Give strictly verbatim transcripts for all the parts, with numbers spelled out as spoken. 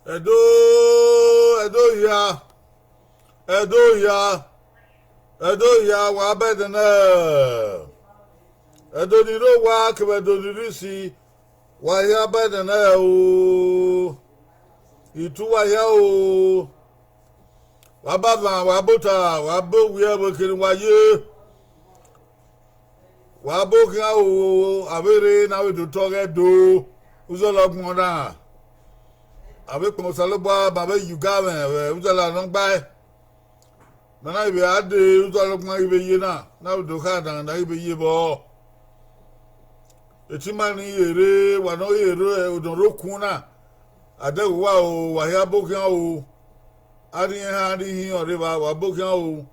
Ẹdo, Ẹdo hia, Ẹdo hia, Ẹdo hia, wa bẹdẹ nẹ. Ẹdo ni rre owa kevbe Ẹdo ni rre isi, wa hia bẹdẹ nẹ o. Itu wa hia o. Wa ba van, wa ba ota, wa ba owiẹ vbe kherhe wa ye. Wa bọ khian o, avbe rre ne a vbe do otọ ọghe Ẹdo, uzọla ọgbọn na, a vbe kpọnmwẹ Osanobua ba vbe ye ugamwẹ vbe uzọla nọ gbae. Ne a na vbe a dee, uzọla ọgbọn ghi vbe ye na, ne a vbe do kha dan ne a ghi vbe ye vbọ. Etima ni ye rre, wa ne ọ ye rre odọn rre okun na, a dẹghe uwa o, wa hia bọ khian o. A rhie ehan, a rhie ihinrọn rre evba, wa bọ khian o.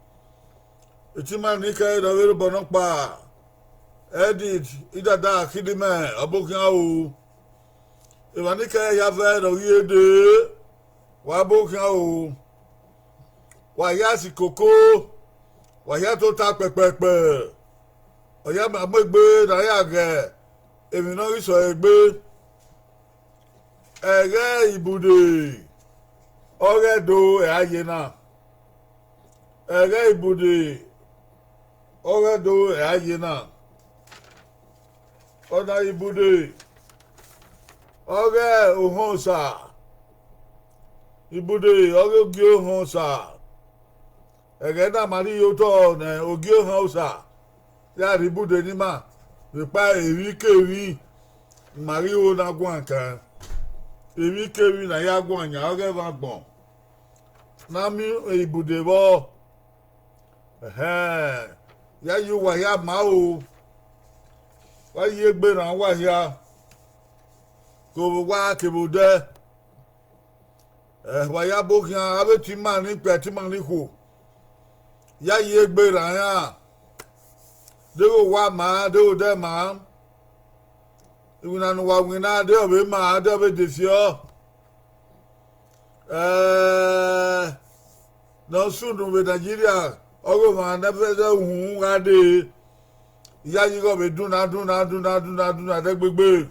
Etima ni kẹre ne ọ vbe rre obọ nọkpa, Edith Idada Akidimẹ, ọ bọ khian o. Emwa ni kẹre hia vẹ ne ọ ghi re dee, wa bọ khian o. Wa hia si koko, wa hia tota kpẹkpẹkpẹ. Ọ ya ma mu egbe ne a ya ghẹ emwi ne ọ ghi sẹ ọre egbe. Ẹghẹ Ibude ọghe Ẹdo ẹre a ye na. Ẹghẹ Ibude ọghe Ẹdo ẹre a ye na. Ọna Ibude ọghe Ohọn Osa. Ibude ọghe Ogie Ohọn Osa. Ẹghẹ na ma rhie otọ ne Ogie Ohọn Osa ya rhie Ibude ne ima, vbe ekpa emwikemwi ne ima ghi ho na guan kan. Emwikemwi ne a ya guan yan ọghe ẹmwẹ agbọn ne a miẹn Ibude vbọ. Ẹhẹn, ya ye uwa hia ma o, wa ye egbe rran uwa hia, kevbe owa kevbe odẹ. Ẹ, wa ya bọ khian, avbe etima ni kpẹ, etima ni khuo, ya ye egbe rran iran, deghẹ owa ma, deghẹ odẹ ma, iwinna ne uwa winna, deghẹ ọ vbe ma, deghẹ ọ vbe desiọ. Ẹ, ne ọ sunu vbe Nigeria, ọghe ọmwa ne ẹfe zẹ uhunmwu gha dee, ya ye ighe ọ vbe dunna, dunna, dunna, dunna, dunna dẹgbegbe.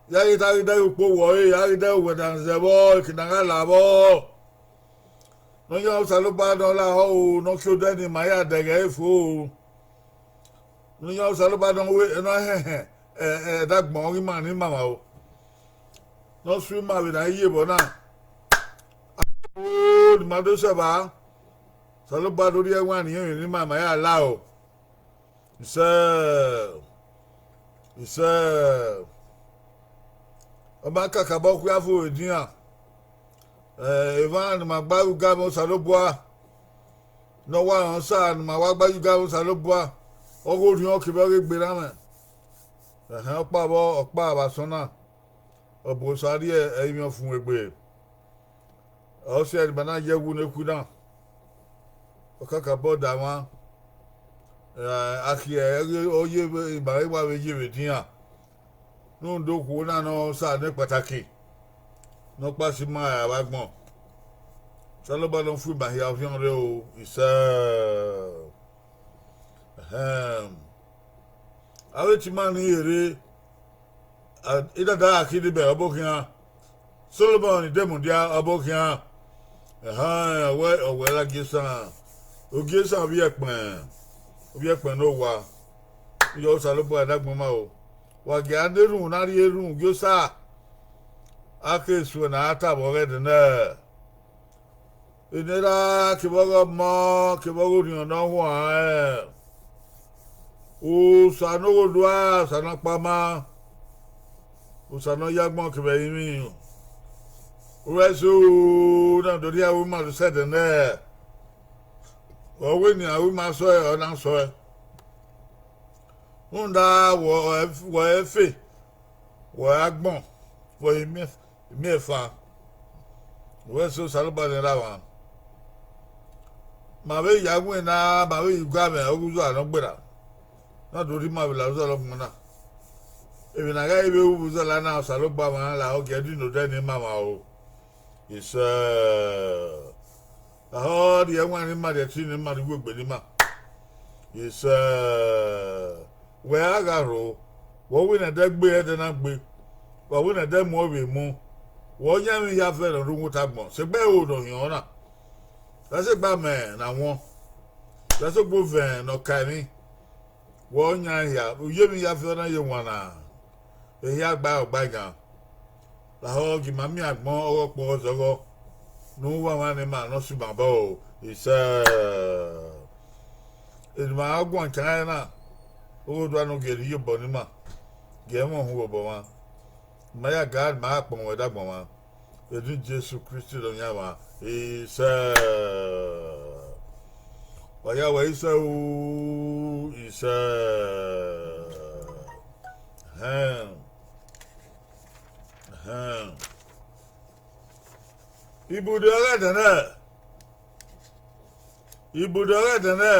Ya ghi ta ghi dẹghe ukpo wọ ẹre, ya ghi dẹghe uwẹ da zẹ vbọ, eke ne a gha la vbọ. Ne ọ yan Osanobua ne ọ lahọ o, ne ọ khian odẹ ne ima ya dẹghe ẹre fo o. Ne ọ yan Osanobua ne ọ wẹ, ne ọ hẹnhẹn, ẹ, ẹ, ẹdagbọn ọghe ima ne ima mwa o. Ne ọ sẹ ima vbe ne a i ye vbọ na. O, ne ima do sẹ evba, Osanobua do rhie ẹwaẹn ne irẹn emwi ne ima, ima ya la o. Isẹ, isẹ, ọ ma kakabọ khuia fo vbe edian. Ẹ, emwa ne ima gba ye ugamwẹ Osanobua, ne ọ wa rẹn Osa ne ima wa gba ye ugamwẹ Osanobua, ọghe orhiọn kevbe ọghe egbe na mwẹ. Ẹhẹn, ọkpa vbọ, ọkpa vbe asọn na, ọ bu Osa rrie ẹrinmwi ọfumwegbe. Ọ sẹ ne ima na ye ẹwu ne ekhui na, ọ kakabọ da mwa, ẹ, a khiẹ ẹghe ọ ye vbe ima ghi wa vbe ye vbe edian. Rhunmwuda okhuo na ne Osa ne kpataki, ne ọ kpa si ima ra vbe agbọn. Osanobua ne ọ fu ima hia orhiọn rre o, isẹ. Ẹhẹn. Avbe etima ni rre, a, Idada Akidimẹ, ọ bọ khian. Solomọn Idemudia, ọ bọ khian. Ẹhẹn, ọ wẹ, ọ wẹ la Ogie Osa, Ogie Osa ovbi ẹkpẹn, ovbi ẹkpẹn ne owa. Iyọ, Osanobua ẹdagbọn ma o. Wa gia na erhunmwu ne a rhie erhunmwu Ogie Osa, a ke suẹn ne a ta vbe ọghẹdẹ nẹ. Eni erha kevbe ọghe ọmọ kevbe ọghe orhiọn ne ọ huanrẹn, Osa ne oghẹ odua, Osa ne ọkpa ma, Osa ne ọ ya agbọn kevbe ẹrinmwi. Uwẹ so na do rhie aro ima do sẹ ẹdẹ nẹ, ọ wẹ ne aro ima sọe, ọ na sọe. Rhunmwuda wẹ, wẹ ẹfe, wẹ agbọn, wẹ imiẹ, imiẹnfan. Wẹ so Osanobua ne ra mwa. Ma vbe ya winna, ma vbe ya ugamwẹ, ọghe uzu a nọ gberra. Na do rhie ima vbe la uzọla ọgbọn na. Emwi ne a ghẹ vbe ru vbe uzọla na, Osanobua mwa lahọ, gie ẹdẹ ne odẹ ne ima mwa o. Isẹ. Lahọ, rhie ẹwaẹn ne ima, rhie ẹtin ne ima, rhie uwegbe ne ima. Isẹ. Wẹ a gha rho, wẹ winna ẹdẹ gbe, ẹdẹ na gbe. Wa winna ẹdẹ mu, ọ vbe mu. Wẹ ọ yan emwi hia vẹ ne ọ rre uwota agbọn, sẹ egbe ẹro ne ọ hiọn na, vbe sẹ egbe amẹ ne a wọn, vbe sẹ egbe ovẹn ne ọ ka emwi. Wẹ ọ yan hia, u ye emwi hia vẹ na ye wan na, ehia gba ọgba igan. Lahọ gie ima miẹn agbọn ọghọ kpọ ọzọghọ ne u wa mwa ne ima ne ọ sẹ ima obọ o, isẹ. Eni ma guan kan ẹre na, oghodua ne u gie ne iyobọ ne ima, gie ẹmwẹ uhunmwu obọ mwa. Ma ya ga, ma kpọnmwẹ dagbọn mwa. Eni Jesu Kristi ne ọ yan mwa, isẹ. Wa ya wẹ isẹ o, isẹ. Ẹhẹn. Ẹhẹn. Ibude ọghe ẹdẹnẹ. Ibude ọghe ẹdẹnẹ.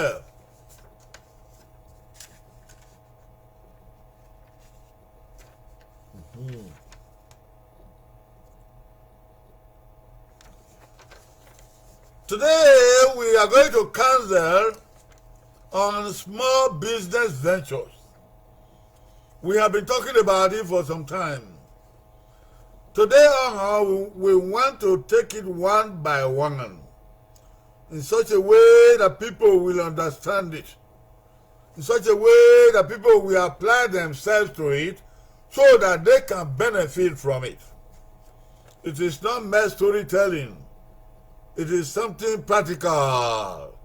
Today, we are going to counsel on small business ventures. We have been talking about it for some time. Today, uh, we, we want to take it one by one in such a way that people will understand it, in such a way that people will apply themselves to it so that they can benefit from it. It is not mere storytelling. It is something practical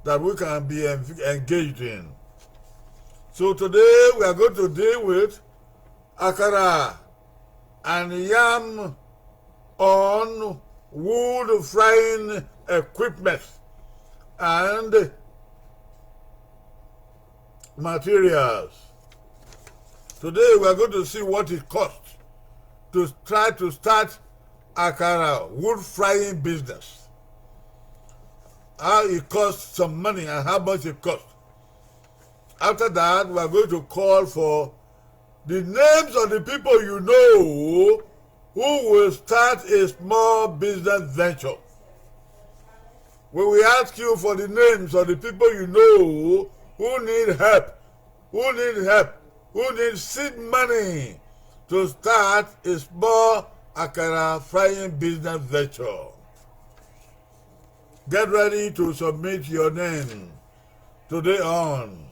that we can be en- engaged in. So today we are going to deal with akara and yam on wood frying equipment and materials. Today we are going to see what it costs to try to start akara wood frying business. How it costs some money and how much it costs. After that, we are going to call for the names of the people you know who will start a small business venture. We will ask you for the names of the people you know who need help, who need help, who need seed money to start a small akara frying business venture. Get ready to submit your name today on.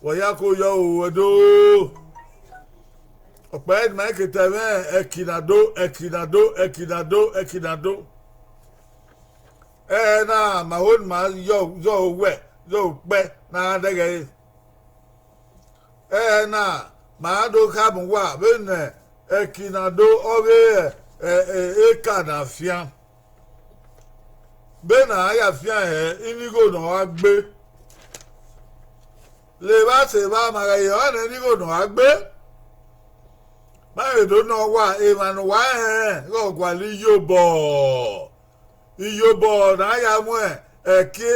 Wa ya ko yọ o, Ẹdo. Ọkpa ẹre ne ima ke ta ẹmwẹ, Ẹkinado, Ẹkinado, Ẹkinado, Ẹkinado. Ẹna ma ho ne ima yọ, yọ owẹ, yọ ukpẹ ne a dẹghẹ ẹre. Ẹna ma do khama uwa vbene Ẹkinado ọghe eka na fian. Vbene a ya fian hẹ, inigho ne ọ gha gbe. Levba sevba, ma gha ye ọnrẹn ne inigho ne ọ gha gbe. Ma vbe do nọ uwa, emwa ne uwa rẹnrẹn ghe ọ gualọ iyobọ. Iyobọ ne a ya mu ẹki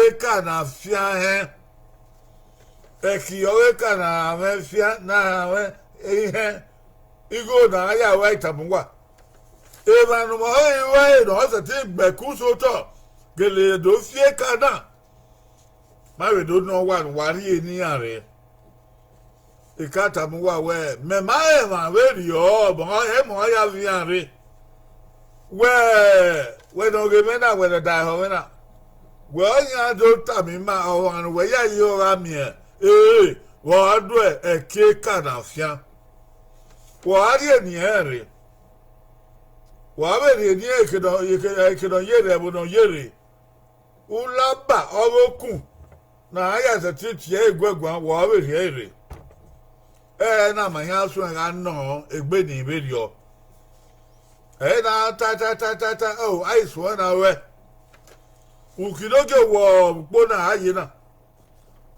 eka na fian hẹn. Ẹki ọghe eka na mwẹ fian, na mwẹ ihẹn. Igho ne a ya ruẹ tama uwa. Emwa ne ọ ma he ruẹ ne ọ sẹtin gbe ẹko sẹ otọ, gele do fi eka na. Ma vbe do nọ uwa ne uwa rhie ne iran rre. I ka tama uwa wẹẹ, mẹ ma rẹn emwa vberriọ, ọ ma ya viọ iran rre. Wẹ, wẹ ne ọ ghe mwẹ na, wẹ ne ọ da ehọ mwẹ na, wẹ ọ yan do tama ima, ọmwa ne uwẹ ya ye ọ gha miẹn, ee, vbe ọ ra do ẹki eka na fian, vbe ọ ra rhie ne irẹn rre, vbe ọ ra vbe rhie ne irẹn eke ne ọ ye rre, ẹvbo ne ọ ye rre. Ulaba ọghe okun ne a ya sẹtin tie ẹre guẹguan, vbe ọ ra vbe rhie ẹre rre. Ẹre na ma hia suẹn gha nọ egbe ni vberriọ. Ẹre na ta ta ta ta ta, o, a i suẹn na ruẹ. Uki ne ogie wọ ukpo na a ye na.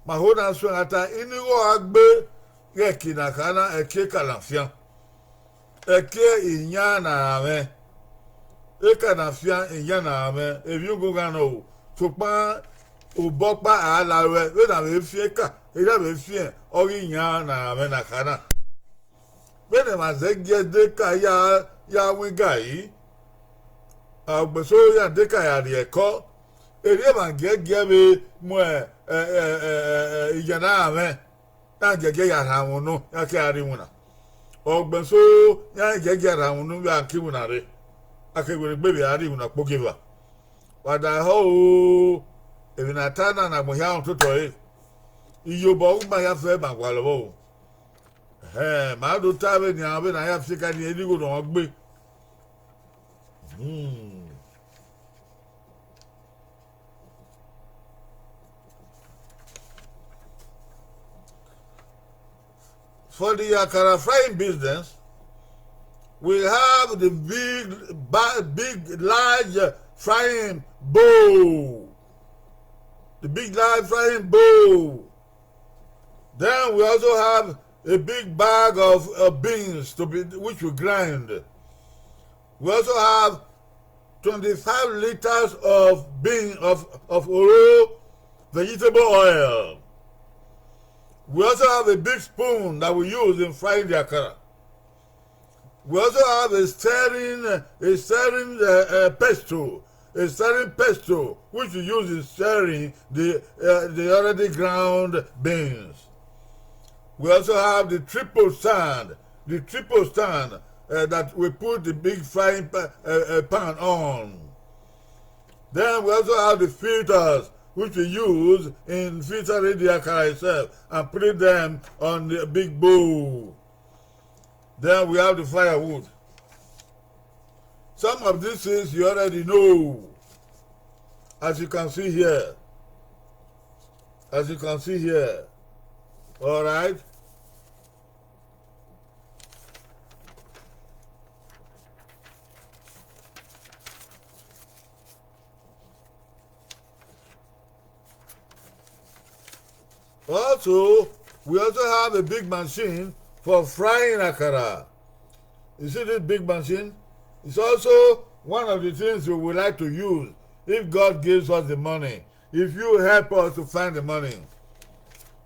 Ma ho na suẹn gha ta, inigho a gbe ghe ẹki na kha na, ẹki eka na fian. Ẹki iyan na ra mwẹ. Eka na fian, iyan na ra mwẹ, emwi oghoghan nọ o. Sokpan obọ ọkpa a la ruẹ, vbene a vbe fian eka, erha vbe fian ọghe iyan na ra mwẹ na kha na. Vbene emwa zẹgiẹ de eka ya, ya wu igari, a, ogbeso iran de eka ya rrie ẹkọ, erriọ emwa giẹgiẹ vbe mu ẹ, ẹ, ẹ, ẹ, ẹ, iyan na ra mwẹ. Iran giẹgiẹ ya rhan ẹmwẹ unu, iran ke ra rre iwinna. Ọgbẹn so, iran giagia rhan unu vbe a ke iwinna rre, a ke werriegbe vbe a rrie iwinna ọkpogieva. Wa da họe o, emwi ne a ta na ne agbọn hia rẹn ototọ ẹre, iyobọ u ma ya fẹ ma gualọ vbọ o. Ẹhẹn, ma do ta vbenian vbene a ya fieka ni, erha igho ne ọ gbe. Hmm. For the akara frying business, we have the big, ba- big, large, uh, frying bowl. The big, large frying bowl. Then we also have a big bag of, uh, beans to be, which we grind. We also have twenty-five liters of bean, of, of oro vegetable oil. We also have a big spoon that we use in frying the akara. We also have a stirring, a stirring, uh, uh, pestle, a stirring pestle, which we use in stirring the, uh, the already ground beans. We also have the triple stand, the triple stand, uh, that we put the big frying pa- uh, uh, pan on. Then we also have the filters, which we use in filtering the akara itself and putting them on the big bowl. Then we have the firewood. Some of these things you already know, as you can see here. As you can see here. All right. Also, we also have a big machine for frying akara. You see this big machine? It's also one of the things we would like to use if God gives us the money, if you help us to find the money.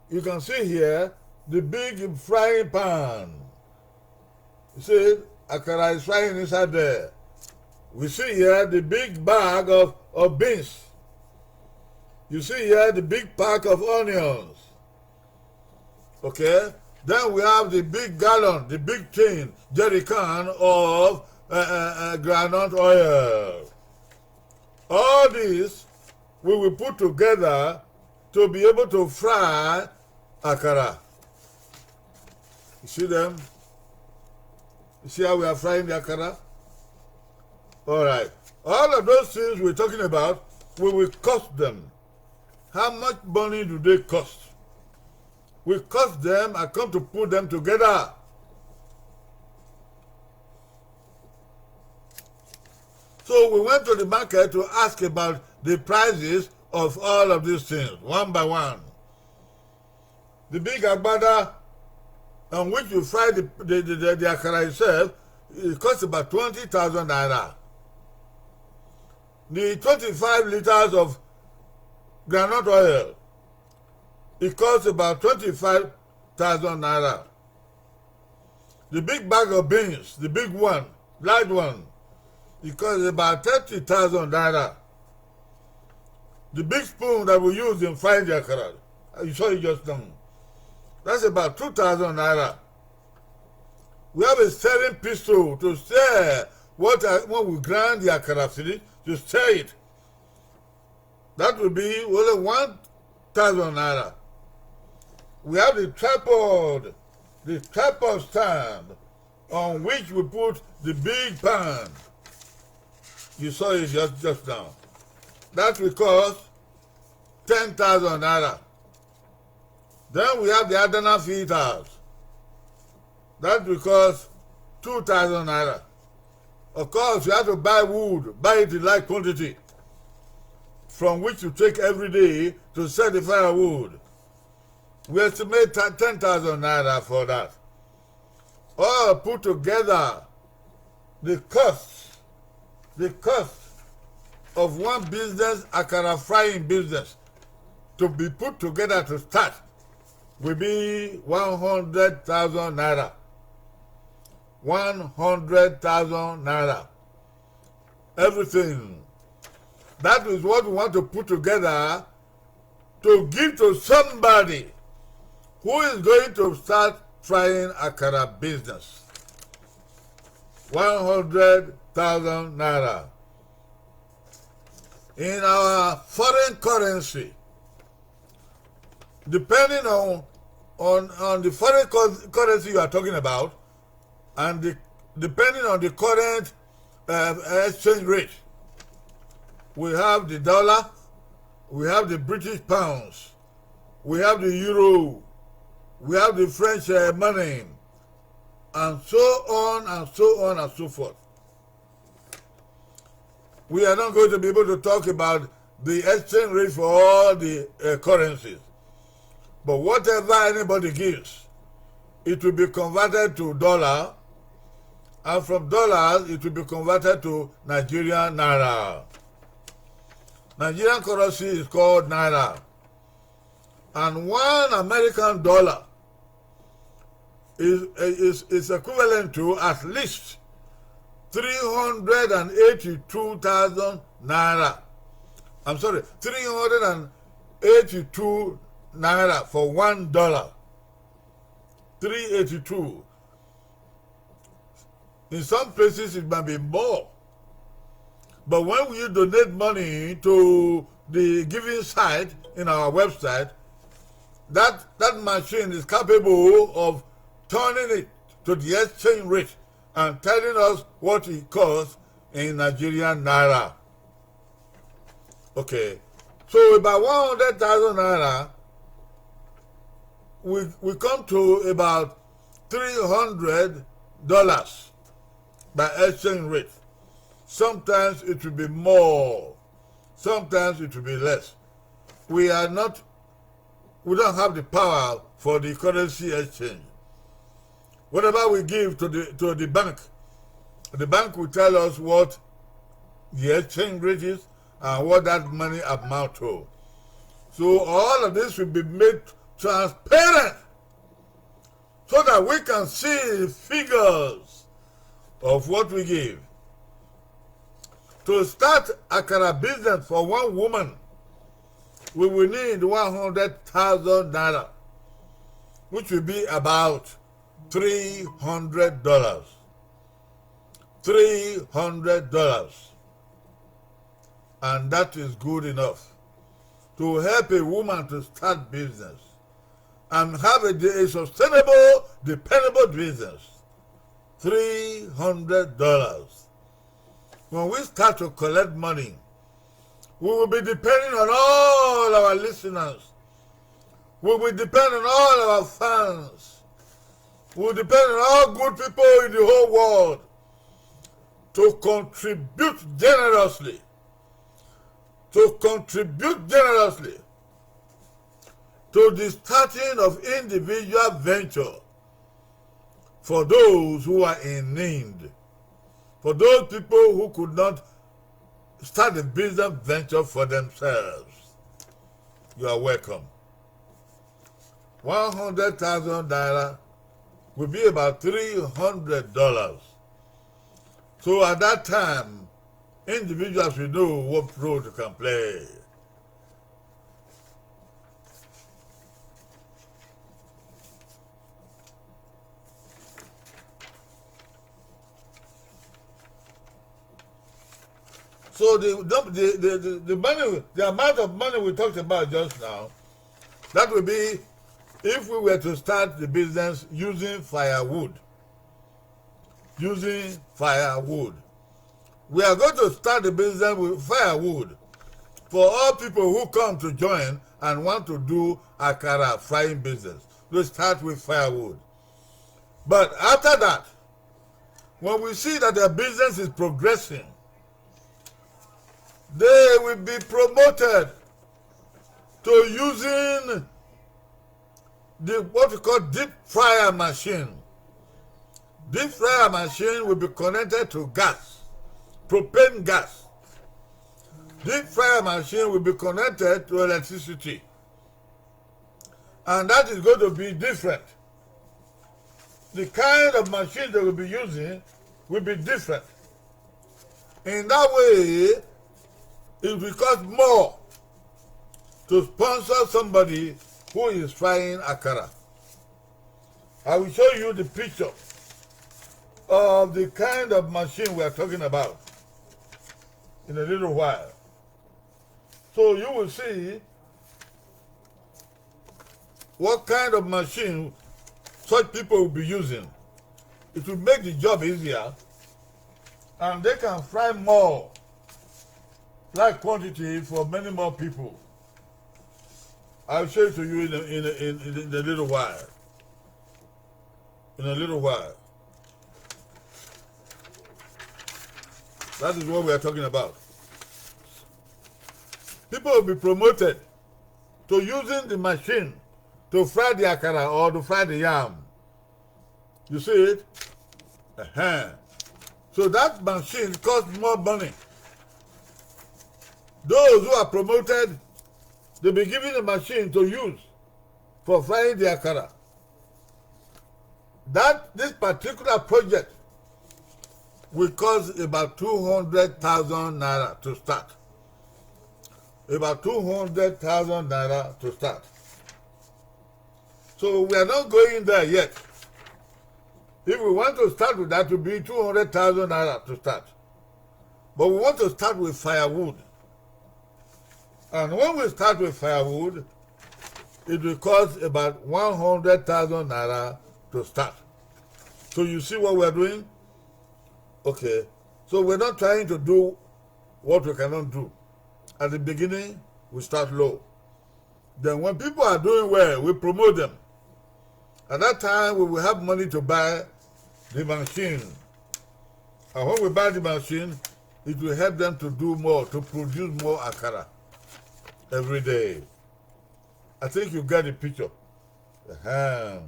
You can see here the big frying pan. You see, akara is frying inside there. We see here the big bag of, of beans. You see here the big pack of onions. Okay? Then we have the big gallon, the big tin, jerry can of, uh, uh, uh, groundnut oil. All this we will put together to be able to fry akara. You see them? You see how we are frying the akara? All right. All of those things we're talking about, we will cost them. How much money do they cost? We cost them and come to put them together. So we went to the market to ask about the prices of all of these things, one by one. The big agbada on which you fry the, the, the, the, the akara itself, it costs about twenty thousand naira. The twenty-five liters of groundnut oil, it costs about twenty-five thousand naira. The big bag of beans, the big one, large one, it costs about thirty thousand naira. The big spoon that we use in frying the akara, you saw it just now. That's about two thousand naira. We have a stirring pestle to stir what I, when we grind the akara finish, to stir it. That will be only one thousand naira. We have the tripod, the tripod stand on which we put the big pan. You saw it just, just now. That will cost ten thousand naira. Then we have the Adana filters. That will cost two thousand naira. Of course, you have to buy wood, buy it in large quantity, from which you take every day to set the firewood. We estimate ten thousand naira for that. All put together, the cost, the cost of one business, akara frying business, to be put together to start will be one hundred thousand naira. One hundred thousand naira. Everything. That is what we want to put together to give to somebody who is going to start frying akara business. one hundred thousand naira in our foreign currency, depending on, on, on the foreign cur-, currency you are talking about, and the, depending on the current, uh, exchange rate. We have the dollar, we have the British pounds, we have the euro, we have the French, uh, money, and so on and so on and so forth. We are not going to be able to talk about the exchange rate for all the, uh, currencies. But whatever anybody gives, it will be converted to dollar, and from dollars, it will be converted to Nigerian naira. Nigerian currency is called naira. And one American dollar is, is, is equivalent to at least three hundred and eighty-two thousand naira. I'm sorry, three hundred and eighty-two naira for one dollar. Three eighty-two. In some places, it might be more. But when you donate money to the giving site in our website, that, that machine is capable of turning it to the exchange rate and telling us what it costs in Nigerian naira. Okay. So about one hundred thousand naira, we, we come to about three hundred dollars by exchange rate. Sometimes it will be more, sometimes it will be less. We are not, we don't have the power for the currency exchange. Whatever we give to the, to the bank, the bank will tell us what the exchange rate is and what that money amount to. So all of this will be made transparent so that we can see the figures of what we give. To start akara business for one woman, we will need one hundred thousand naira, which will be about three hundred dollars. Three hundred dollars. And that is good enough to help a woman to start business and have a, a sustainable, dependable business. Three hundred dollars. When we start to collect money, we will be depending on all our listeners. We will depend on all our fans. We will depend on all good people in the whole world to contribute generously, to contribute generously to the starting of individual venture for those who are in need, for those people who could not start a business venture for themselves. You are welcome. One hundred thousand naira will be about three hundred dollars. So at that time, individuals will know what role they can play. So the, the, the, the, the money, the amount of money we talked about just now, that will be if we were to start the business using firewood. Using firewood. We are going to start the business with firewood for all people who come to join and want to do akara frying business. We start with firewood. But after that, when we see that the business is progressing, they will be promoted to using the, what we call deep fryer machine. Deep fryer machine will be connected to gas, propane gas. Deep fryer machine will be connected to electricity. And that is going to be different. The kind of machine they will be using will be different. In that way, it will cost more to sponsor somebody who is frying akara. I will show you the picture of the kind of machine we are talking about in a little while. So you will see what kind of machine such people will be using. It will make the job easier, and they can fry more large quantity for many more people. I'll show it to you in a, in a, in, in a little while. In a little while. That is what we are talking about. People will be promoted to using the machine to fry the akara or to fry the yam. You see it? Uh-huh. So that machine costs more money. Those who are promoted, they be given a machine to use for frying the akara. That this particular project will cost about two hundred thousand naira to start. About two hundred thousand naira to start. So we are not going there yet. If we want to start with that, it will be two hundred thousand naira to start. But we want to start with firewood. And when we start with firewood, it will cost about one hundred thousand naira to start. So you see what we are doing? Okay. So we're not trying to do what we cannot do. At the beginning, we start low. Then when people are doing well, we promote them. At that time, we will have money to buy the machine. And when we buy the machine, it will help them to do more, to produce more akara every day. I think you get the picture. Ahem.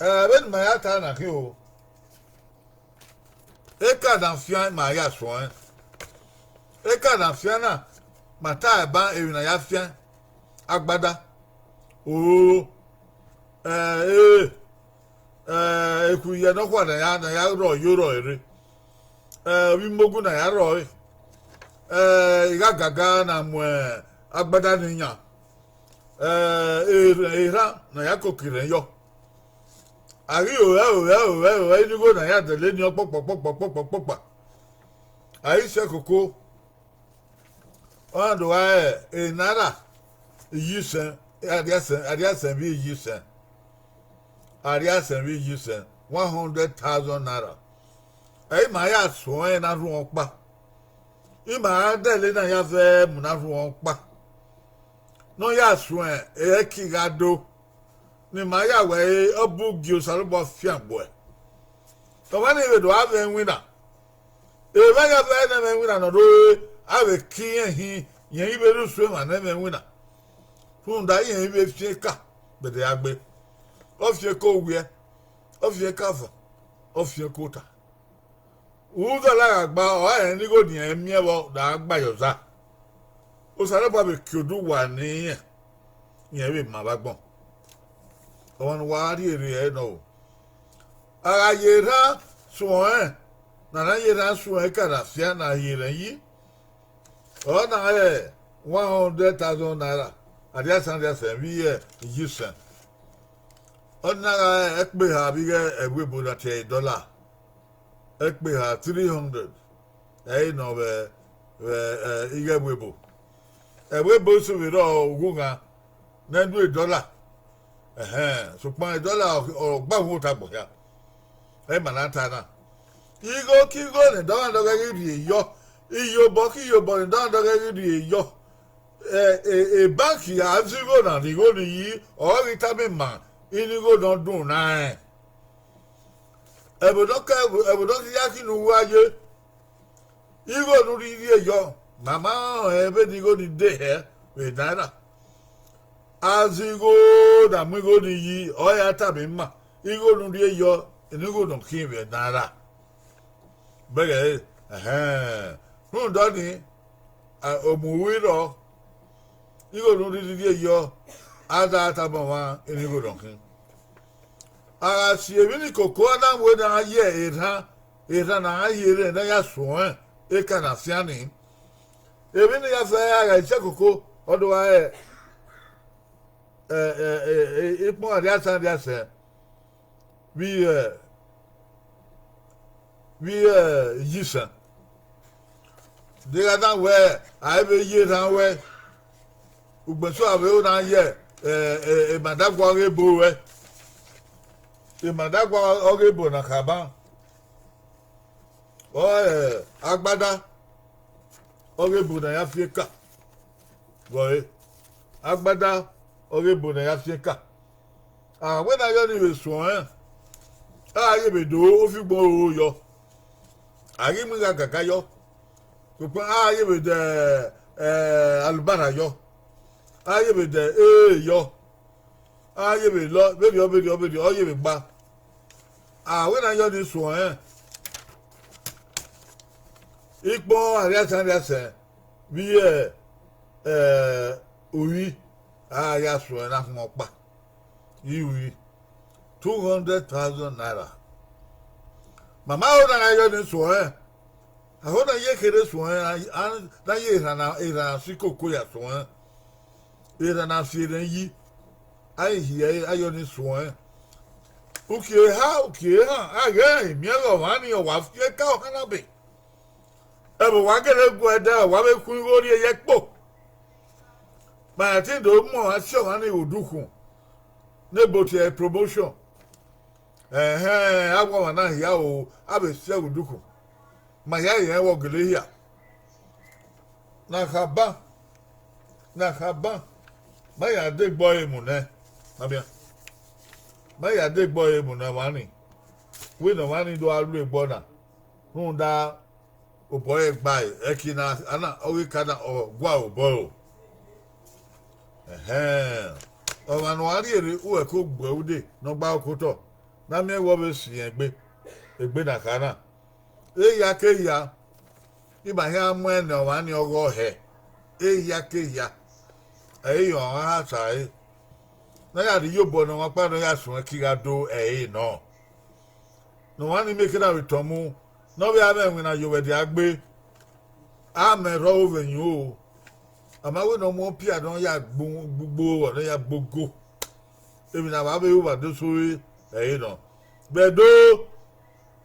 Eh, vbene ima ya ta na khin o, eka ne a fian ma ya suẹn. Eka ne a fian na, ma ta ẹban emwi ne a ya fian: agbada, oro, eh, ere, eh, ekhuiyẹ nọkhua ne a ya, ne a ya rrọọ ye orrọọ erre, eh, ovbi imogu ne a ya rrọọ ẹre, eh, ighagaga ne a mu agbada ni yan, eh, erhan, erhan ne a ya koko irẹn yọ. A ghi ro vbe, ro vbe, ro vbe, ro vbe, inigho ne a ya dẹlẹ eni ọkpọkpa, ọkpọkpa, ọkpọkpa, ọkpọkpa. A i sẹ koko, ọ na do gha re naira iyisẹn, arriaisẹn, arriaisẹn vbe iyisẹn. Arriaisẹn vbe iyisẹn, one hundred thousand naira. Ẹ i ma ya suẹn ne a rhuọn ọkpa. I ma dẹlẹ ne a ya vẹ mu ne a rhuọn ọkpa. Ne ọ ya suẹn, ẹki gha do. Ne ima ya wẹ re, ọ bu gie Osanobua fiangbe. Ọmwa ni vbe do a vẹ iwinna. Evba ya vẹ ne ẹmwẹ iwinna ne ọ do re, a vbe ke irẹn hin, irẹn i vbe rre usun emwa ne ẹmwẹ iwinna. Rhunmwuda irẹn i vbe fian eka gbẹdẹ ya gbe. Ọ fian eka owiẹ, ọ fian eka avan, ọ fian eka ota. Uzọla gha gba, ọ rẹn ne igho ne irẹn miẹn vbọ da gba ye ọza. Osanobua vbe kie oduwa ne irẹn, irẹn vbe ma vbe agbọn. Ọmwa ne uwa rhie rre ẹre nọ o. A gha ye erhan suẹn, ne a na ye erhan suẹn, eka ne a fian ne a ye erhan yi, ọ na re one hundred thousand naira, arriaisẹn, arriaisẹn vbe iyisẹn. Ọ na gha re ẹkpe eha vbe ighẹ ẹvbo ebo na tie dollar. Ẹkpe eha three hundred, ẹ i re nọ vbe, vbe, eh, ighẹ ẹvbo ebo. Ẹvbo ebo eso vbe rrọọ ughughan ne ẹ do dollar. Ẹhẹn, sokpan dollar ọ, ọ gba uhunmwu ota agbọn hia. Ẹ i ma na ta na. Igho ke igho ne dollar dọghẹ ghi rhie yọ, iyobọ ke iyobọ ne dollar dọghẹ ghi rhie yọ. Eh, eh, eh, bank a zẹ igho na ne igho ni yi, ọ ghi tama ima, inigho ne ọ dun na rẹn. Ẹvbo ne ọ ke, ẹvbo ne ọ ke ya khin ne uwu a ye, igho ne u rhirhie yọ, ma ma rẹn vbene igho ni de hẹ vbe naira. A zẹ igho na mu igho ni yi, ọ ya tama ima, igho ne u rhie yọ, ne igho ne ọ khin vbe naira. Bẹghe ẹre, ẹhẹn, rhunmwuda ọnii, a, omuhirhọ, igho ne u rhirhie yọ, a da tama ọmwa, ne igho ne ọ khin. A gha si emwi ni koko, a na wẹ ne a ye erhan, erhan ne a ye erhan ne a ya suẹn, eka ne a fian nii. Emwi ne a ya fian, a gha sẹ koko, ọ do gha re ikpọn arriasan arriasẹ vbe, vbe iyisẹn. Deghẹ a na wẹ, a i vbe ye erhan ruẹ, ugbẹn eso a vbe ro na ye, emadagua ọghe ebo ruẹ, emadagua ọghe ebo na khaban. Ọ, agbada ọghe ebo ne a ya fian eka. Vbe ọre, agbada ọghe ebo ne a ya fian eka. A wẹ ne a yọ ni vbe suẹn, a ye vbe do ofigbọn oro yọ, a ghi mu igha gaga yọ, sokpan a ye vbe de alubara yọ, a ye vbe de ee yọ, a ye vbe lọ vberriọ vberriọ vberriọ, ọ ye vbe gba. A wẹ ne a yọ ni suẹn, ikpọn arriasan arriasẹ vbe uri, a ya suẹn na khun ọkpa, uri two hundred thousand naira. Ma ma ho na gha yọ ni suẹn, a ho na ye kherhe suẹn, na ye erhan na si koko ya suẹn, erhan na si erhẹn yi, a i hiẹ ẹre, a yọ ni suẹn. Uki eha, uki ehan, a ghẹ miẹn ghe ọmwa ni, ọ wa fian eka ọkhan na be. Ẹvbo wa gele gu ẹdẹ, wa vbe khu igho rrie ye ẹkpo. Ma ya te do mu ọmwa si ọmwa ni vbe odukhun, ne ebo tie promotion. Ẹhẹn, a wa ọmwa na hia o, a vbe si ẹe vbe odukhun. Ma hia rẹn vbe ọ gele hia. Na khaban, na khaban, ma ya degbe ọre mu nẹ, ma miẹn, ma ya degbe ọre mu nẹ ọmwa ni, wẹ ne ọmwa ni do gha ru egbe ọna, rhunmwuda obọ ẹre gba ẹre, ẹki na, a na, ọ ghi ka na, ọ gua obọ ẹre o. Ẹhẹn, ọmwa ne ọ gha rhie rre, uwẹ ke gbe ẹre ude ne ọ gba okotọ, ne a miẹn wẹ ọ vbe siẹn egbe, egbe na kha na. Eya ke eya, ima hia mu ẹn ne ọmwa ni ọghọ hẹ, eya ke eya, ẹ i re ọmwa ha ta ẹre, ne a ya rhie iyobọ ne ọmwa ọkpa ne ọ ya suẹn ke I gha do ẹre nọ. Ne ọmwa ni mieke na vbe tọn mu, ne ọ vbe a mwẹ iwinna ye owẹ dia gbe, a mẹ rrọọ vbe yun o. A ma wẹ ne ọ mu opia ne ọ ya gbu, gbugbo, ọ ne ọ ya gbogo. Emwi ne a vbe ru vbe adesẹ ẹre nọ. Vbe Ẹdo,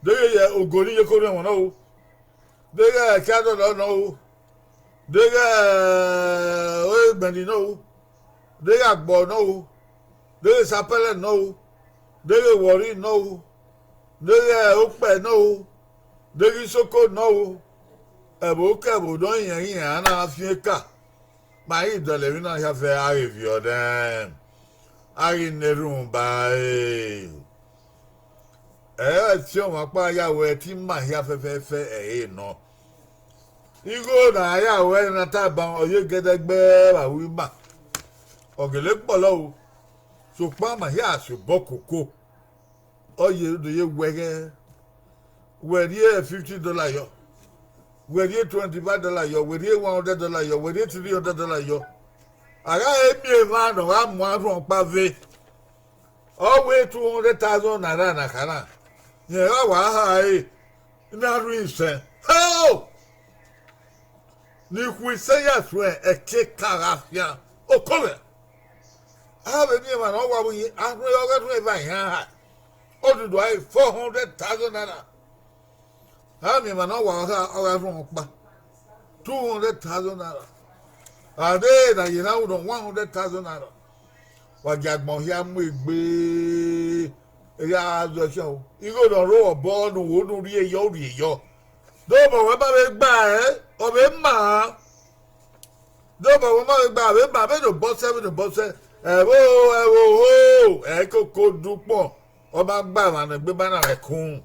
deghẹ ye ogo ni ye ke orhiọn nọ o, deghẹ ẹki adọlọ nọ o, deghẹ ore gbẹnni nọ o, deghẹ agbọ nọ o, deghẹ sapẹlẹ nọ o, deghẹ wọrri nọ o, deghẹ okpẹ nọ o, deghẹ isoko nọ o, ẹvbo ke ẹvbo ne ọ rẹn iran na fian eka. Ma ghi dọlọ emwi na hia fẹ, a ghi viọ nẹ, a ghi na erhunmwu ba ẹre. Ẹ i re ẹtin ọmwa ọkpa ya wẹ te ima hia fẹfẹfẹ ẹre nọ. Igho ne a ya ruẹ na tama ọ ye gẹdẹgbẹ vbe aro ima, ọ gele kpọlọ o, sokpan ma hia si obọ koko. Ọ ye do ye wẹghẹ, wẹ rhie fifty dollar yọ, wẹ rhie twenty five dollar yọ, wẹ rhie one hundred dollar yọ, wẹ rhie three hundred dollar yọ. A gha he miẹn emwa ne ọ gha mu arhuọn ọkpa ve, ọ wẹ two hundred thousand naira na kha na, rẹn gha wa ha ẹre ne a rhie isẹn. Heo! Ne ikhuo isẹn ya suẹn, ẹki eka gha fian, oko mwẹ. A vbe miẹn emwa ne ọ wa vbe arhuẹn ọghe erhuẹn eva iran ha, odudu a re four hundred thousand naira. A miẹn emwa ne ọ wa ọghe, ọghe arhuẹn ọkpa, two hundred thousand naira. A de na ye na ru nọ one hundred thousand naira. Wa gie agbọn hia mu egbe, erha zọ ẹfian o. Igho ne ọ rre obọ ne u ho ne u rhie yọ, u rhie yọ. De obọ wẹ ma vbe gba ẹre, ọ vbe ma. De obọ wẹ ma vbe gba, vbe ma vbene obọ sẹ, vbene obọ sẹ. Ẹvbo, ẹvbo ho, ẹ i koko du ukpọn, ọ ma gba emwa ne egbe ma na mwẹ kun.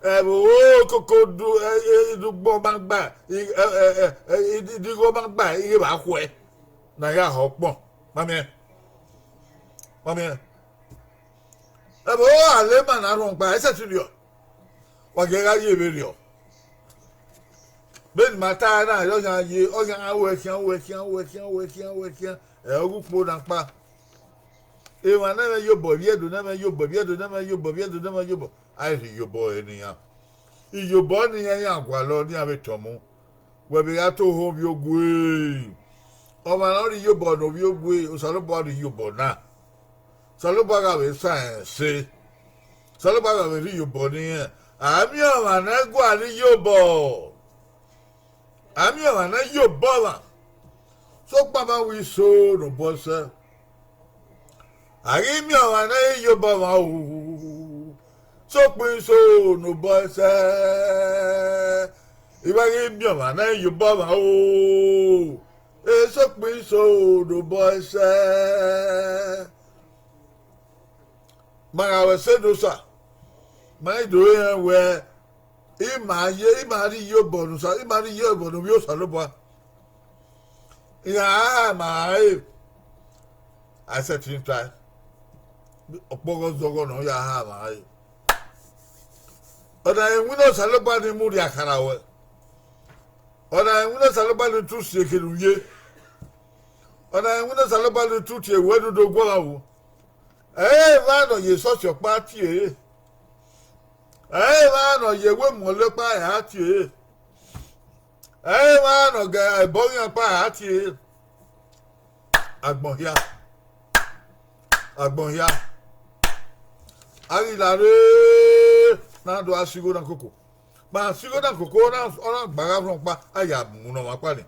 Ẹvbo ho, koko du, ẹ, ẹ, du ukpọn ma gba, i, ẹ, ẹ, ẹ, ẹ, i, i, igho ma gba, ighẹ vbe a khuẹ. Ne a ya họ ukpọn. Ma miẹn. Ma miẹn. Ẹvbo ho, a le ima ne arhuọn ọkpa, ẹ i sẹtin rriọ. Wa gie gha ye vberriọ. Vbene ima ta na, ọ khian ye, ọ khian ru ẹre khian, ru ẹre khian, ru ẹre khian, ru ẹre khian, ru ẹre khian, ẹ, ọ ghe ukpo na kpa. Emwa ne ẹmwẹ ye obọ, vbiẹ do ne ẹmwẹ ye obọ, vbiẹ do ne ẹmwẹ ye obọ, vbiẹ do ne ẹmwẹ ye obọ, a i rhie iyobọ ẹre ne iran. Iyobọ ne iran ya gualọ ne iran vbe tọn mu. Wẹ vbe gha to ho ovbi ogue, Ọmwa ne ọ rhie iyobọ ne ovbi ogue, Osanobua rhie iyobọ na. Osanobua gha vbe sa rẹn ẹse. Osanobua gha vbe rhie iyobọ ne irẹn. A miẹn ọmwa ne ẹ gualọ iyobọ. A miẹn ọmwa ne iyobọ ọmwa. Sokpan ma wẹ iso ne obọ sẹ. A ghi miẹn ọmwa ne iyobọ ọmwa o. Sokpan iso ne obọ sẹ. I wa ghi miẹn ọmwa ne iyobọ ọmwa o. Esokpan iso ne obọ sẹ. Ma gha vbe ẹse ne Osa, ma i do rẹn wẹẹ, ima ye, ima rhie iyobọ ne Osa, ima rhie iyobọ ne ovbi Osanobua. Iran a ma re, a sẹtin tae, ọkpọghọ zọghọ ne ọ ya ha ma re. Ọna winna Osanobua ni mu rhie akhara ruẹ. Ọna winna Osanobua ni tu si ekhẹ ne u ye. Ọna winna Osanobua ni tu tie wẹ ne u do guọghọ vbo. Ẹ i re emwa ne ọ ye esọsi ọkpa tie ẹre. Ẹ i re emwa ne ọ ye ẹvbo emọlọ ọkpa ẹre a tie ẹre. Ẹ i re emwa ne ọ ga ẹbọ ọghe iran ọkpa ẹre a tie ẹre. Agbọn hia. Agbọn hia. A ghi la rre ne a do gha si igho na koko. Ma si igho na koko, ọ na, ọ na gba gha rhun ọkpa, a ya mu ne ọmwa ọkpa ni.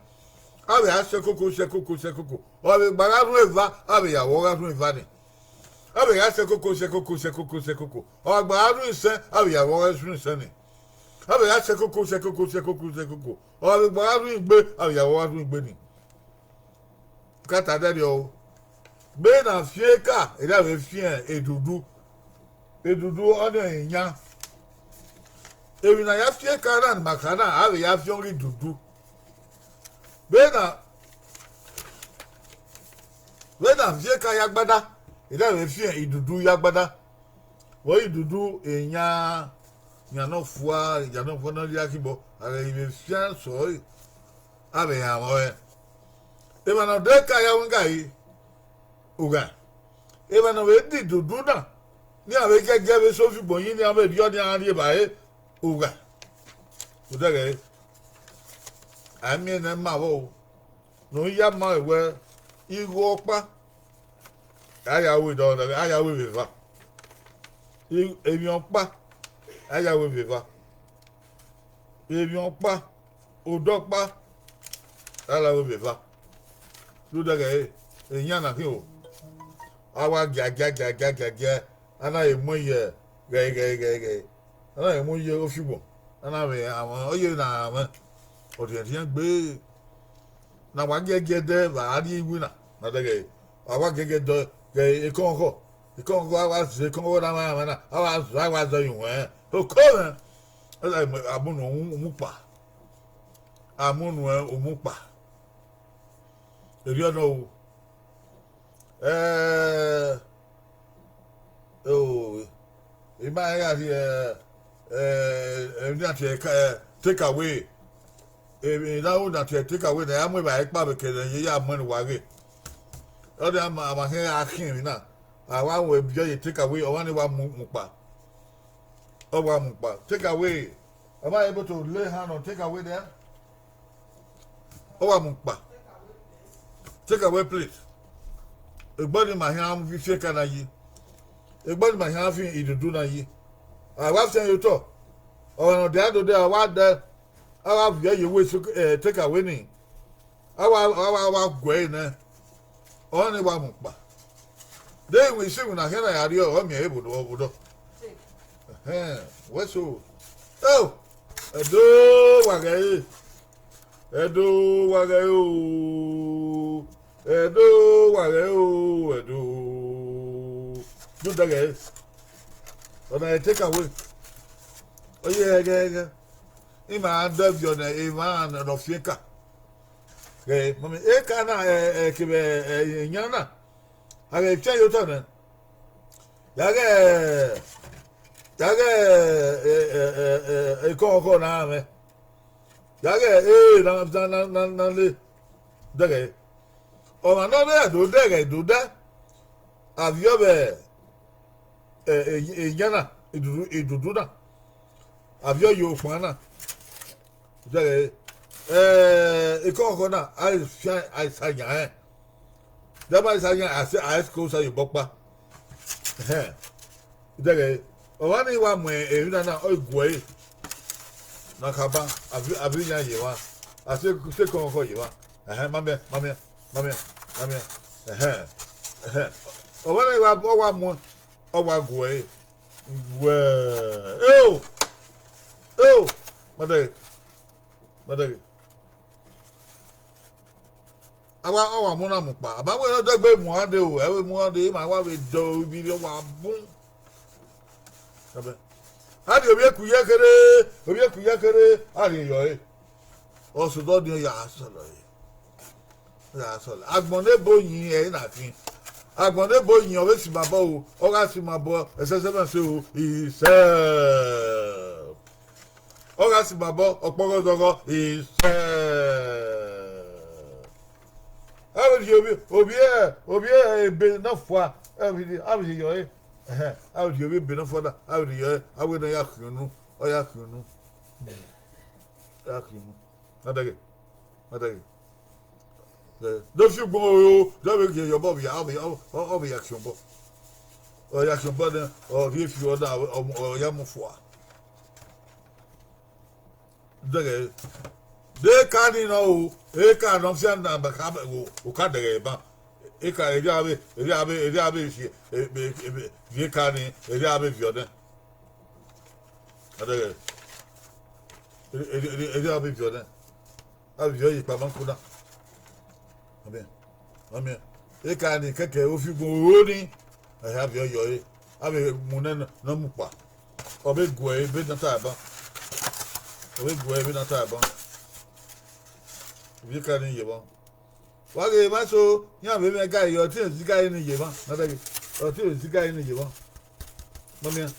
A vbe a sẹ koko, sẹ koko, sẹ koko. Ọ vbe gba gha rhun eva, a vbe ya vbe ọ gha rhun eva ni. A vbe gha sẹ koko, sẹ koko, sẹ koko, sẹ koko. Ọ gba gha rhun isẹn, a vbe ya vbe ọ gha rhun isẹn ni. A vbe gha sẹ koko, sẹ koko, sẹ koko, sẹ koko. Ọ vbe gba gha rhun igbe, a vbe ya vbe ọ gha rhun igbe ni. Kata dẹrriọ o. Vbene a fian eka, erha vbe fian edudu. Edudu ọnii ọre iyan. Emwi ne a ya fian eka na ne ima kha na, a vbe ya fian ọghe idudu. Vbene a, vbene a fian eka ye agbada, erha vbe fian idudu ye agbada. Vbe ọre idudu, eyan, iyan ne ọ fua, iyan ne ọ fua ne ọ rhie akhiebọ, a ghẹ i vbe fian sẹ ọre, a vbe hamwẹ ọre. Emwa ne ọ dẹ eka ya winga yi, ugha. Emwa ne ọ vbe dẹ idudu na, ne iran vbe giẹgiẹ vbe sẹ ovigbọn yi, ne iran vbe rhie ọnii rrie evbare, ugha. Odẹghẹ, a i miẹn ne ma vbọ o, ne u ya ma wẹ igho ọkpa, a ya ru dọ, a ya ru vbe eva. I-, emwi ọkpa, a ya ru vbe eva. Emwi ọkpa, odọ ọkpa, a ya ru vbe eva. Rhunmwuda ẹghẹ ẹre, eyan na khin o. A wa gia gia gia gia gia gia, a na vbe mu ye ghẹ ghẹ ghẹ ghẹ. A na vbe mu ye ofigbọn, a na vbe hamwẹ, ọ ye na hamwẹ. Ọ rhiẹnrhiẹn gbe. Ne a wa giẹgiẹ dẹ vbe a rrie iwinna, na dẹghẹ, a wa giẹgiẹ dẹ ghẹ ekọnkhọ, ekọnkhọ a wa zẹ ekọnkhọ na vbe hamwẹ na, a wa zẹ, a wa zẹ ye uwẹn. Oko mwẹ, a mu unu umukpa, a mu unu umukpa. Erriọ nọ o. Ẹẹ, o, I ma gha rhie, ẹẹ, emwi na tie ka, ẹẹ, take away. Emwi na ru na tie take away na, a mu evbare kpa vbe kẹdẹ ye ya mu ẹn ne uwa ghe. Ọ dia ma, a ma khian gha khian emwi na, a wa ru ẹbiọ ye take away, ọmwa ni wa mu, mu kpa. Ọ wa mu kpa. Take away. Am I able to lay hand on take away there? Ọ wa mu kpa. Take away plate. Egbe ni ma khian fi fian eka na yi. Egbe ni ma khian fi idudu na yi. A wa fian ye otọ. Ọmwa ne ọ dia do dẹ, a wa dẹ, a wa viọ ye uwu take away ni. A wa, a wa, a wa guẹ ẹre nẹ. Ọnii wa mu kpa. De iwinna isi iwinna khian na ya rriọ, ọ miẹn ẹre vbe odọ, vbe odọ. Ẹhẹn, wẹ so. Oh, Ẹdo wa ghẹ ẹre. Ẹdo wa ghẹ ẹre o. Ẹdo wa ghẹ ẹre o, Ẹdo. Rhunmwuda ẹghẹ ẹre, ọna take away. Ọ ye ẹghẹ ẹghẹ. Ima dẹ viọ ne emwa ne ọ fian eka. Ghẹ, mami, eka na, ẹ, ẹ, kevbe, ẹ, iyan na, a ghẹ fian ye otọ nẹ. Ya ghẹ, ya ghẹ, ẹ, ẹ, ẹ, ẹ, ekọnkhọ na mwẹ. Ya ghẹ, ee, na, na, na, na, na le. Dẹghẹ. Ọmwa ne ọ rre do dẹghẹ, do dẹ. A viọ vbe, ẹ, ẹ, iyan na, idudu, idudu na. A viọ ye okhuan na. Dẹghẹ, Eh, ekọnkọn na, a i fian, a i sa yan rẹn. Dama i sa yan, a sẹ, a i ko sa ye obọ ọkpa. Ẹhẹn. Dẹghẹ, ọmwa ni wa mu emwi na na, ọ i gu ẹre. Na khaba, a viọ, a viọ iran ye emwa. A sẹ, sẹ ekọnkọn ye emwa. Ẹhẹn, ma miẹn, ma miẹn, ma miẹn, ma miẹn. Ẹhẹn, ẹhẹn. Ọmwa ni wa, ọ wa mu, ọ wa gu ẹre. Wẹ, eo, eo, ma dẹghe, ma dẹghe. A wa, ọ wa mu na mu kpa. A ma wẹ ne ọ dẹgbe mu ua dee o, ẹ vbe mu ua dee, ima wa vbe dọ ivbi rre, ọ wa bun. A rhie ovbi eku ye kherhe, ovbi eku ye kherhe, a rhie yọ ẹre. Ọ sẹ odọ ni ọ ya sọlọ ẹre. Ọ ya sọlọ. Agbọn ne ebo yin ẹre na khin. Agbọn ne ebo yin ọ vbe simabọ o, ọ gha simabọ, ẹsẹsẹmẹsẹ o, isẹ. Ọ gha simabọ, ọkpọghọzọghọ, isẹ. A vbe rhie ovbi, ovbi, ovbi ebe nọfua, a vbe rhie, a vbe rhie yọ ẹre. Ẹhẹn, a vbe rhie ovbi ebe nọfua na, a vbe rhie yọ ẹre, a wẹ ne ọ ya khian unu, ọ ya khian unu. Ọ ya khian unu. Ma dẹghe, ma dẹghe. Eh, do fi ugbọn oro, do vbe rhie yọ obọ, ọ vbe ya, ọ, ọ, ọ vbe ya khian obọ. Ọ ya khian obọ nẹ, ọ rhie fi ọ na, ọ, ọ ya mu fua. Dẹghe, de eka ni nọ o, eka nọ fian na, ma ka, o, o ka dẹghe ban. Eka, erriọ avbe, erriọ avbe, erriọ avbe si, e, e, e, e, viọ eka ni, erriọ avbe viọ nẹ. Adẹghẹ, erriọ, erriọ, erriọ avbe viọ nẹ. Avbe viọ ye kpama ku na. Amen. Amen. Eka ni kẹkẹ, ofiugbọn oro ni, ẹhẹ, avbe viọ yọ ẹre. Avbe mu nẹ ne ọ mu kpa. Ọ vbe gu ẹre ebe ne ọ ta ban. Ọ vbe gu ẹre ebe ne ọ ta ban. Viọ eka ni ye emwa. Wa ghe emwa eso, iran vbe mwẹ igari, ọtẹn ezi igari ni ye emwa, na dẹghe, ọtẹn ezi igari ni ye emwa. Ma miẹn.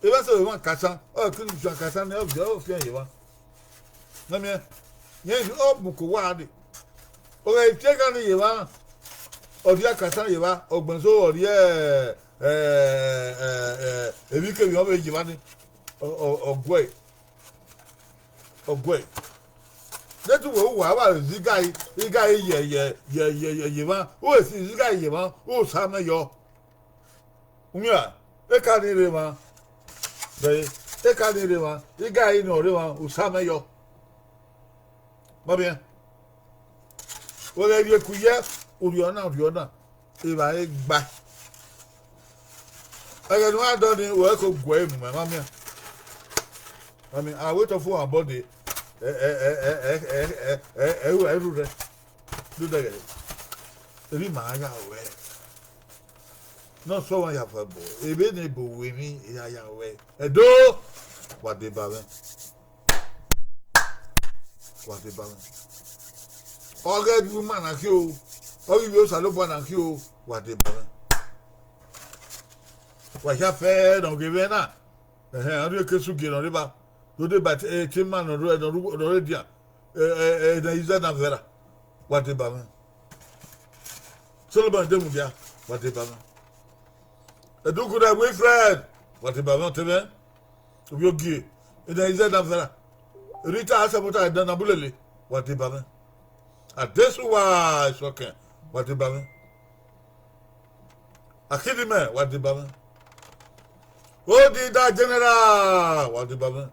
Emwa eso vbe emwa kasan, ọ ke unu fian kasan nẹ, ọ viọ, ọ fian ye emwa. Ma miẹn. Rẹn ọ mu ko uwa dee. Ọ ghe tie eka ni ye emwa, ọ rhie kasan ye emwa, ọgbẹn eso ọ rhie, ẹ, ẹ, ẹ, ẹ, emwikemwi ọ vbe ye emwa ni, ọ, ọ, ọ guẹ. Ọ guẹ. Deghẹ uwẹ uwa wa zi igari, igari ye, ye, ye, ye, ye, ye emwa, u si zi igari ye emwa, u sa amẹ yọ. Umian, eka ni rre emwa. Bẹghe, eka ni rre emwa, igari ne ọ rre emwa, u sa amẹ yọ. Ma miẹn. Wẹ ghẹ rhie ku ye, u rhie ọna, u rhie ọna. Evbare gba. Ẹghẹ ne u gha dọ nii, wẹ ko guẹ mu mẹ, ma miẹn. Ma miẹn, a wẹ otọ fu ọmwa obọ dee, ẹ, ẹ, ẹ, ẹ, ẹ, ẹ, ẹ, ẹ, ẹ, ẹ, ru rẹ. Do dẹghẹ. Emwi ma ya ruẹ. Ne ọ sẹ ọmwa ya fẹ bọ, ebe ne ebo ru emwi, ya ya ruẹ. Ẹdo, wa deba mwẹ. Wa deba mwẹ. Ọ ghe ivbi ima na khin o, ọ ghe ivbi Osanobua na khin o, wa deba mwẹ. Wa hia fẹ ne ọ ghe mwẹ na. Ẹhẹn, a rhie eke sugie ne ọ rre evba. Do deba te, eh, te ima ne ọ rre, ne ọ rre, ne ọ rre dia. Eh, eh, eh, ne izẹ na vbe ra. Wa deba mwẹ. Solomon de mudia, wa deba mwẹ. Eduku na Wilfred, wa deba mwẹ ọtẹn mwẹ. Ovbi ogie, ne izẹ na vbe ra. Rita Asabota, Edina na bulele, wa deba mwẹ. Adesuwa Isọkẹn, wa deba mwẹ. Akidimẹ, wa deba mwẹ. Odida General, wa deba mwẹ.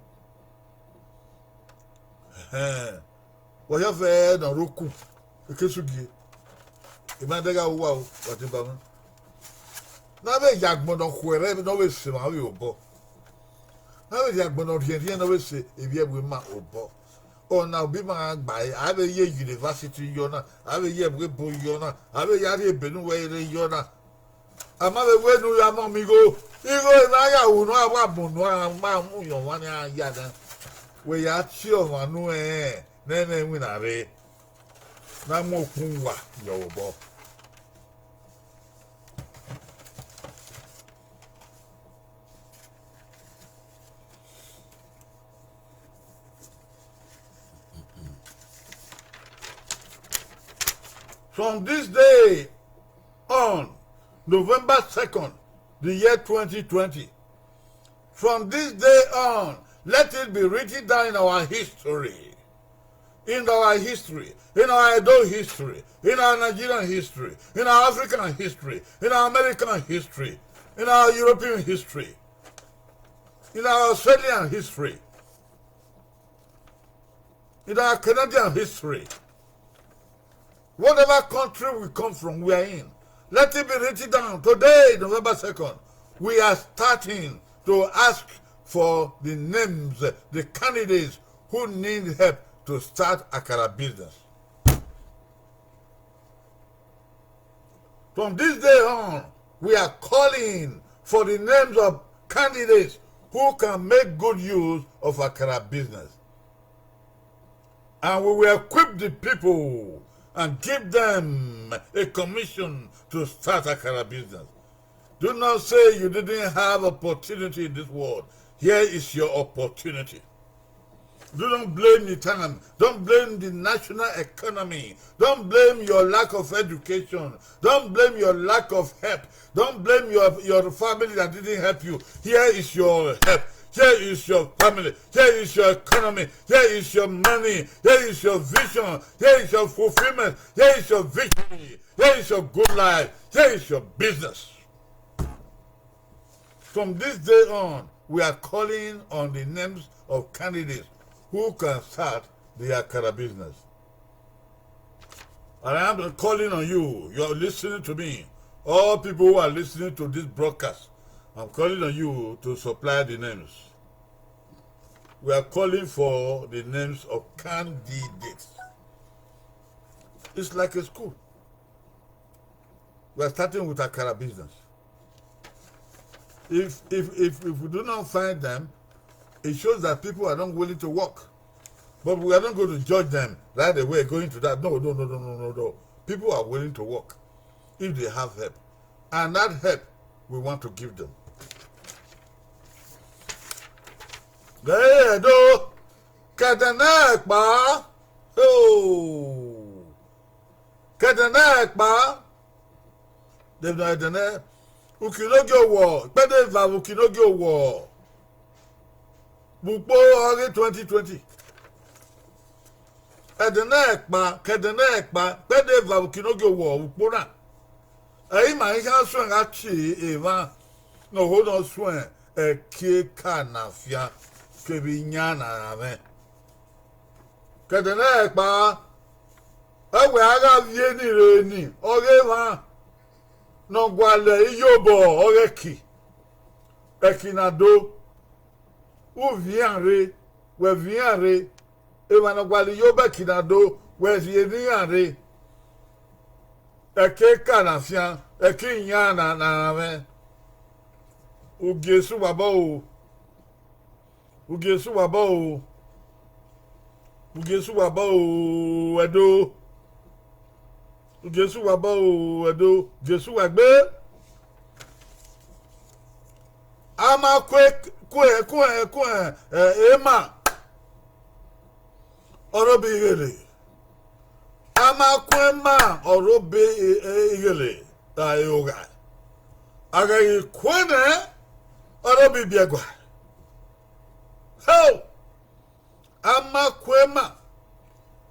Ẹhẹn. Wa ya fẹ ne ọ rre okun, eke sugie. Ima dẹgha uwa o, wa deba mwẹ. Ne a vbe ya agbọn ne ọ khuẹrhẹ ne ọ vbe sẹ emwa vbe obọ. Ne a vbe ya agbọn ne ọ rhiẹnrhiẹn ne ọ vbe sẹ evbi ẹvbo ima obọ. Ọna obọ ima gha gba ẹre, a vbe ye university yọ na, a vbe ye ẹvbo ebo yọ na, a vbe ya rhie ebe ne uwẹ rre yọ na. A ma vbe wẹ ne u ya mọ mẹ igho, igho ne a ya ru ne a wa bun ne a ma mu yan ọmwa ne a ya na. Wẹ ya tie ọmwa ne u rẹnrẹn ne ẹ i winna rre, ne a mu okpọn uwa yọ vbe obọ. From this day on, November second, the year twenty twenty, from this day on, let it be written down in our history in our history, in our Edo history, in our Nigerian history, in our African history, in our American history, in our European history, in our Australian history, in our Canadian history. Whatever country we come from, we are in. Let it be written down. Today, November second, we are starting to ask for the names, the candidates who need help to start akara business. From this day on, we are calling for the names of candidates who can make good use of akara business. And we will equip the people and give them a commission to start akara business. Do not say you didn't have opportunity in this world. Here is your opportunity. Do not blame the time. Don't blame the national economy. Don't blame your lack of education. Don't blame your lack of help. Don't blame your, your family that didn't help you. Here is your help. Here is your family. Here is your economy. Here is your money. Here is your vision. Here is your fulfillment. Here is your victory. Here is your good life. Here is your business. From this day on, we are calling on the names of candidates who can start the akara business. And I am calling on you, you are listening to me, all people who are listening to this broadcast, I'm calling on you to supply the names. We are calling for the names of candidates. It's like a school. We are starting with akara business. If, if, if, if we do not find them, it shows that people are not willing to work. But we are not going to judge them right away going to that. No, no, no, no, no, no, no. People are willing to work if they have help. And that help, we want to give them. Hey, Edo, kẹdẹnẹ ẹkpa, oh, kẹdẹnẹ ẹkpa, dẹdẹ ẹdẹnẹ, ukinogie owọ, ikpẹdẹ eva vbe ukinogie owọ, vbe ukpo ọghe twenty twenty. Ẹdẹnẹ ẹkpa, kẹdẹnẹ ẹkpa, ikpẹdẹ eva vbe ukinogie owọ, vbe ukpo na. Ẹ i ma hia suẹn gha tie emwa ne ọ ho nọ suẹn ẹkieka ne afian kevbe iyan ne aranmwẹ. Kẹdẹnẹ ẹkpa, ẹ wẹ a gha viọ eni rre ni, ọghe emwa ne ọ gualọ iyobọ ọghe ẹki, ẹki na do, u viọ iran rre, wẹ viọ iran rre, emwa ne ọ gualọ iyobọ ẹki na do, wẹ viọ eni iran rre. Ẹkieka ne afian, ẹki iyan ne aranmwẹ, u gie esu vbe abọ o. U gie esu vbe abọ o. U gie esu vbe abọ o, Ẹdo. U gie esu vbe abọ o, Ẹdo. U gie esu vbe egbe. A ma kue, kue, kue, kue, ẹ, ema. Ọ ro be ighele. A ma kue ema, ọ ro be, e, e, ighele, ra e ogha. A ghẹ ghi kue nẹ, ọ ro be ibiẹgua. Ho! A ma kue ema,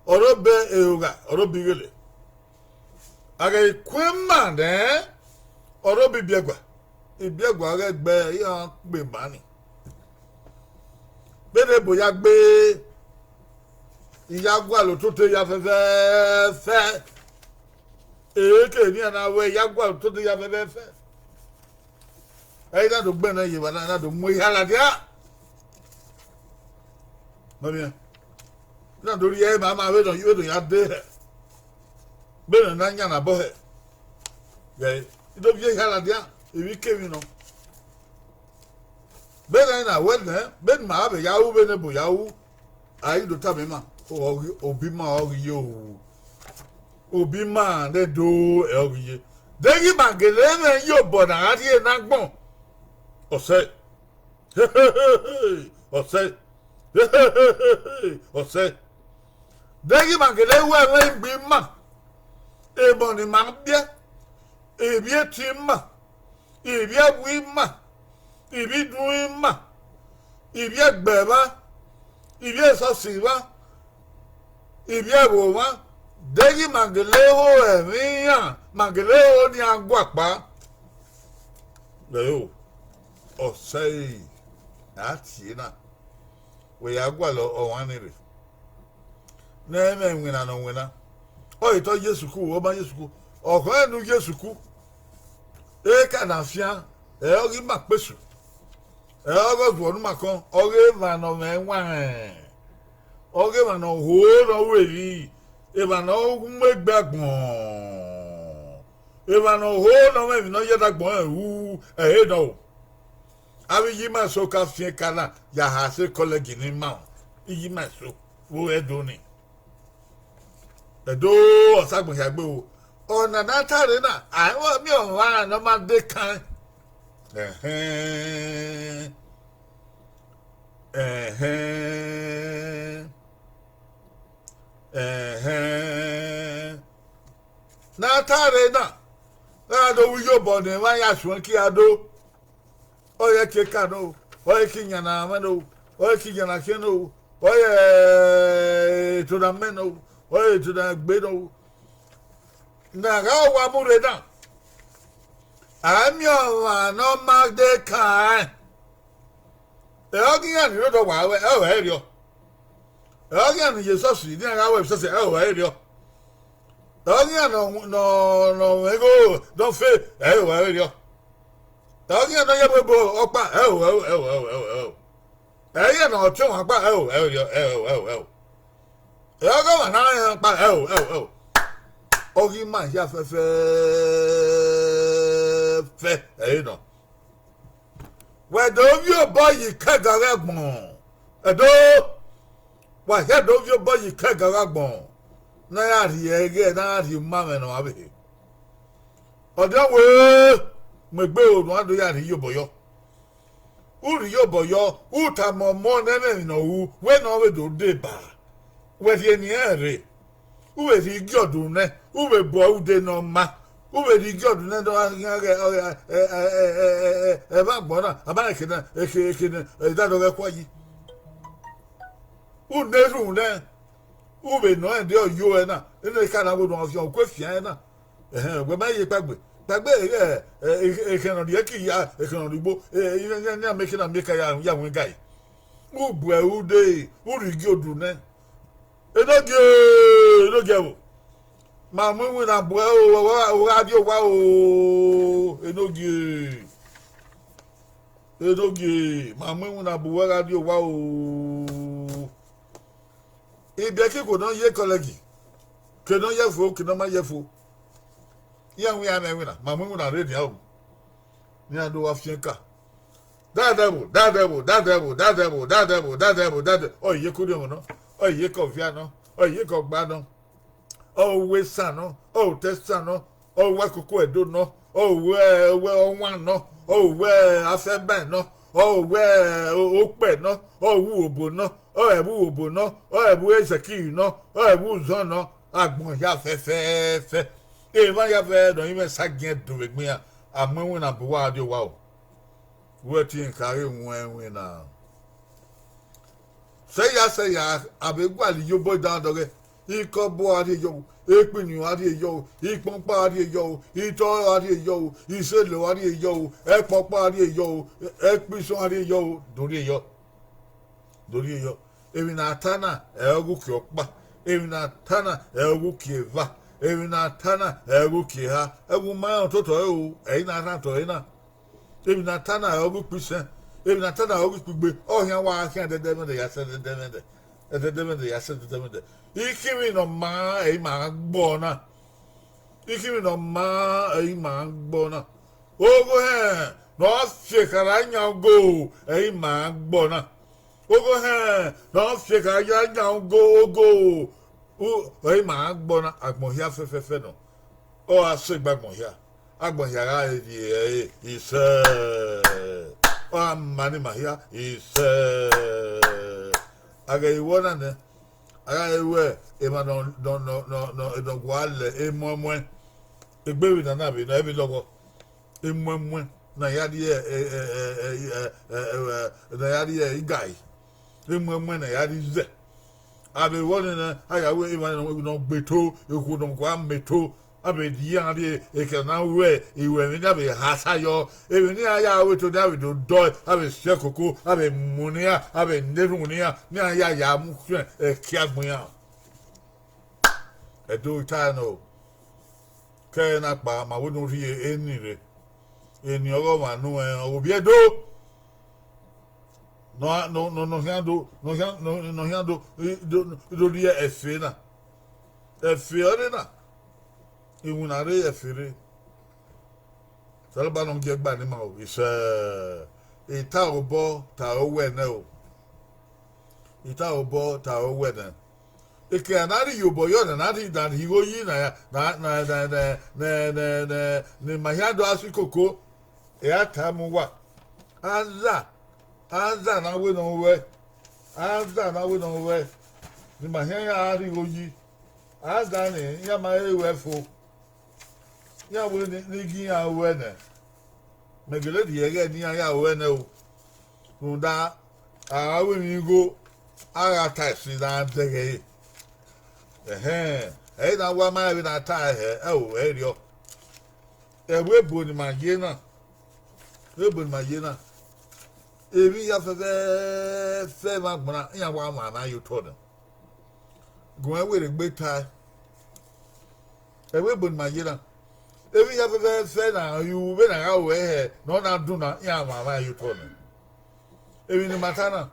ọ ro be e ogha, ọ ro be ighele. A ghẹ ghi kue ema nẹ, ọ ro be ibiẹgua. Ibiẹgua ghẹ gbe iran kpe ema ni. Vbene ebo ya gbe, I ya gualọ ototọ ya fẹfẹfẹ. Eke ne iran na wẹ, I ya gualọ ototọ ya fẹfẹfẹ. Ẹ i na do gbẹnnẹ ye evba na, I na do mu eha ladian. Mẹ miẹn. I na do rhie ẹre ma ma vbene ọ ya de hẹ. Vbene ọ na yan nabọ hẹ. Ghẹ, I do viọ eha ladian, emwi kemwi nọ. Vbene I na wẹ nẹ, vbene ima vbe ya ru, vbene ebo ya ru, a i do tama ima, obọ ima ọ ghi ye o. Obọ ima ne do ẹ ọ ghi ye. Deghẹ ima gele mwẹ ye obọ ne a gha rhie ne agbọn. Ọ sẹ. Ọ sẹ. Ọ sẹ. Deghẹ ima gele ru ẹmwẹ igbe ima, emọ ne ima biẹ, ivbi eti ima, ivbi ẹvbo ima, ivbi idun ima, ivbi ẹgbẹ mwa, ivbi esọsi mwa, Ivbi ẹvbo mwa, deghẹ ma gele ho ẹmwẹ iran, ma gele ho ne iran guakpa. Ẹo, ọ sẹe, a tie na, wẹ ya gualọ ọmwa ni rre. Ne ẹ i mwẹ iwinna ne ọ winna, ọ i tọ ye suku, ọ ma ye suku, ọ khẹ ne u ye suku, eka ne a fian, ẹ i re ọghe ima kpesu, ẹ i re ọghe ọzuọ ne u ma kọn, ọghe emwa ne ọ mwẹ ẹwaẹn, ọghe emwa ne ọ ho ne ọ ru emwi, emwa ne ọ mu egbe agbọn, emwa ne ọ ho ne ọ mwẹ emwi ne ọ ye ẹdagbọn rẹn ru, ẹ i re nọ o. Avbe iye ima eso ka fian eka na ya ha sẹ kọlẹgi ne ima, iye ima eso vbe Ẹdo nii. Ẹdo, ọ sẹ agbọn hia gbe o. Ọna ne a ta rre na, a i miẹn ọmwa ne ọ ma de kan. Ẹhẹn. Ẹhẹn. Ẹhẹn. Ne a ta rre na, a do ru iyobọ ne emwa ya suẹn kie a do. Ọ i re eke eka nọ o, ọ i re eke iyan ne a mwẹ nọ o, ọ i re eke iyan ne a khian nọ o, ọ i re eto ne a mẹ nọ o, ọ i re eto ne a gbe nọ o. Ne a gha wa mu rre na, a i miẹn ọmwa ne ọ ma de kan rẹn. Ẹ i re ọghe iran ni rre odọ wa, ẹ i re ọre erriọ. Ẹ i re ọghe iran ni ye esọsi, ne iran gha ru esọsi, ẹ i re ọre erriọ. Ẹ i re ọghe iran ne ọ, ne ọ, ne ọ mwẹ igho ne ọ fe, ẹ i re ọre erriọ. Ẹ i re ọghe iran ne ọ ye ẹvbo ebo ọkpa, ẹ i re ọre, ẹ i re ọre, ẹ i re ọre, ẹ i re ọre. Ẹ i re iran ne ọ tie ọmwa ọkpa, ẹ i re ọre, ẹ i re ọre, ẹ i re ọre, ẹ i re ọre. Ẹ i re ọghe ọmwa ne a rẹn ọkpa, ẹ i re ọre, ẹ i re ọre, ẹ i re ọre. Ọghe ima hia fẹfẹẹfẹ, ẹ i re nọ. Wẹ do vbiẹ obọ ye ikẹga ghe agbọn, Ẹdo, wa hia do vbiẹ obọ ye ikẹga ghe agbọn, ne a ya rhie ẹghẹ, ne a ya rhie umamwẹ ne ọmwa vbe he. Ọdiọn wẹẹ, mu egbe ro ne uwa do ya rhie iyobọ yọ. U rhie iyobọ yọ, u tama ọmọ ne ẹmwẹ emwi ne ọ ru, wẹ ne ọ vbe do deba, wẹ rhie eni ẹnrẹn rre. U vbe rhie igiọdu nẹ, u vbe bu ẹre ude ne ọ ma, u vbe rhie igiọdu nẹ ne ọ gha khian ghẹ, ọ gha, ẹ, ẹ, ẹ, ẹ, ẹ, ẹmwẹ agbọn na, a ma rẹn eke ne, eke, eke ne, ẹ, idadọ ghẹ kua yi. U na erhunmwu nẹ, u vbe nọ rẹn de ọ yo ẹre na, ene eka na vbe orhuan ọfiọn, u ku efian ẹre na. Ẹhẹn, wẹ ma ye kpaegbe, kpaegbe, ẹ, ẹ, ẹ, ekhẹn ne ọ rhie ẹki ya, ekhẹn ne ọ rhie ugbo, ẹ, ẹ, iran, iran, iran miẹn eke na miẹn eka ya, ya winna ga ẹe. U bu ẹre ude, u rhie igiọdu nẹ. Enogie, enogie ẹvbo, ma mu iwinna bu ẹre o, u gha, u gha rrie owa o, enogie, enogie, ma mu iwinna bu uwẹ gha rrie owa o. Ibiẹka ikhuo ne ọ ye kọlẹgi, ke ne ọ ye fo, ke ne ọ ma ye fo, iran wẹ iran mwẹ iwinna, ma mu iwinna rre nian o, ne iran do wa fian eka. Dadẹvbo, dadẹvbo, dadẹvbo, dadẹvbo, dadẹvbo, dadẹvbo, dadẹ, ọ i ye eke orhiọnmwẹ nọ, ọ i ye eke ọvia nọ, ọ i ye eke ọgba nọ, ọ i wẹ esan nọ, ọ i otọ esan nọ, ọ i wẹ ẹkoko Ẹdo nọ, ọ i wẹ, wẹ ọwan nọ, ọ i wẹ afẹban nọ, ọ i wẹ okpẹ nọ, ọ i wẹ urobo nọ, ọ i wẹ urobo nọ, ọ i wẹ ẹzẹkiri nọ, ọ i wẹ uzọn nọ, agbọn hia fẹfẹẹfẹ. Emwa hia fẹfẹ ne ọ rinmwian sa giẹn do vbe egbe iran, a mu iwinna bu uwa rrie owa o. Wẹ te kha ghe wẹn iwinna. Sẹ ya sẹ ya, a vbe gualọ iyobọ idandan ọghẹ, ikọbọ a rhie yọ o, ekpiniọn a rhie yọ o, ikpọnkpa a rhie yọ o, itọrọ a rhie yọ o, isẹlo a rhie yọ o, ẹkpọkpa a rhie yọ o, ẹkpisọn a rhie yọ o, do rhie yọ. Do rhie yọ. Emwi ne a ta na, ẹ i re ọghe uki ọkpa, emwi ne a ta na, ẹ i re ọghe uki eva, emwi ne a ta na, ẹ i re ọghe uki eha, ẹwu ma rẹn ototọ ẹre o, ẹ i na rhan otọ ẹre na. Emwi ne a ta na, ẹ i re ọghe ikpọ isẹn, emwi ne a ta na, ẹ i re ọghe ikpọ igbe, ọ khian wa khian ẹdẹdẹmwẹdẹ ya sẹ ẹdẹdẹmwẹdẹ, ẹdẹdẹmwẹdẹ ya sẹ ẹdẹdẹmwẹdẹ. Ikhinmwi ne ọ maa, ẹ i ma gbe ọna. Ikhinmwi ne ọ maa, ẹ i ma gbe ọna. Ogho hẹn ne ọ fi ekha ra yan ogo, ẹ i ma gbe ọna. Ogho hẹn ne ọ fi ekha ra yan ogo, ogo, u, ẹ i ma gbe ọna. Agbọn hia fẹfẹfẹ nọ, ọ gha sẹ egbe agbọn hia, agbọn hia gha rhie ẹre isẹ, ọ gha ma ne ima hia isẹ. A ghẹ re vbọ na nẹ, a gha re wẹ emwa ne ọ, ne ọ, ne ọ, ne ọ, ne ọ, ne ọ gua lẹ emuẹmuẹn, egbe vbe nana vbe nọ, ẹ vbe lọghọ. Emuẹmuẹn ne a ya rrie, ẹ, ẹ, ẹ, ẹ, ẹ, ẹ, ẹ, ne a ya rrie igari, emuẹmuẹn ne a ya rrie izẹ, A vbe wẹ ọnii nẹ, a ya wẹ emwa ne ọ gbe to, okhuo ne ọ gua mẹ to, a vbe rhie iran rrie, ekẹ ne a ru iruẹmwi ne a vbe ha sa yọ, emwi ne iran ya ru eto ne a vbe do dọe, a vbe si ẹkoko, a vbe mu ne iran, a vbe na erhunmwu ne iran, ne iran ya ya mu khian ẹki agbọn iran. Ẹdo I tae nọ o. Ke ẹre na kpa, ma wẹ ne u rhie eni rre. Eni ọghe ọmwa ne u rẹn, ọ vbe ovbi Ẹdo. Ne ọ, ne ọ, ne ọ, ne ọ khian do, ne ọ khian, ne ọ, ne ọ khian do, do, do rhie ẹfe na. Ẹfe ọre na. Iwinna rre, ẹfe rre. Osanobua ne ọ gie ẹgba ne ima o, isẹ, I ta obọ ta owẹ nẹ o. I ta obọ ta owẹ nẹ. Eke a na rhie iyobọ yọ na, na rhie, na rhie igho yi na, na, na, na, na, na, na, na, ne ima hia do a si koko, e a tama uwa. Aza, aza na wẹ ne ọ ruẹ, aza na wẹ ne ọ ruẹ, ne ima hia ya rhie igho yi, aza ni, iran ma he ruẹ fo. Iran wẹ ne, ne I gie iran ruẹ nẹ, mẹ gele rhie ẹghẹ ne iran ya ruẹ nẹ o. Rhunmwuda, a gha ru emwi igho, a gha ta ẹse ne a dẹghẹ ẹre. Ẹhẹn, ẹre na wa ma rẹn vbene a ta hẹ, ẹo, ẹrriọ. Ẹvbo ebo ne ima ye na, ebo ne ima ye na, emwi hia fẹfẹfẹ vbe agbọn na, iran wa mwamwa ye otọ nẹ. Gu mwẹ werriegbe tae. Ẹvbo ebo ne ima ye na, emwi hia fẹfẹfẹ na ru vbene a gha ruẹ hẹ ne ọ na dun na, iran mwamwa ye otọ nẹ. Emwi ne ima ta na,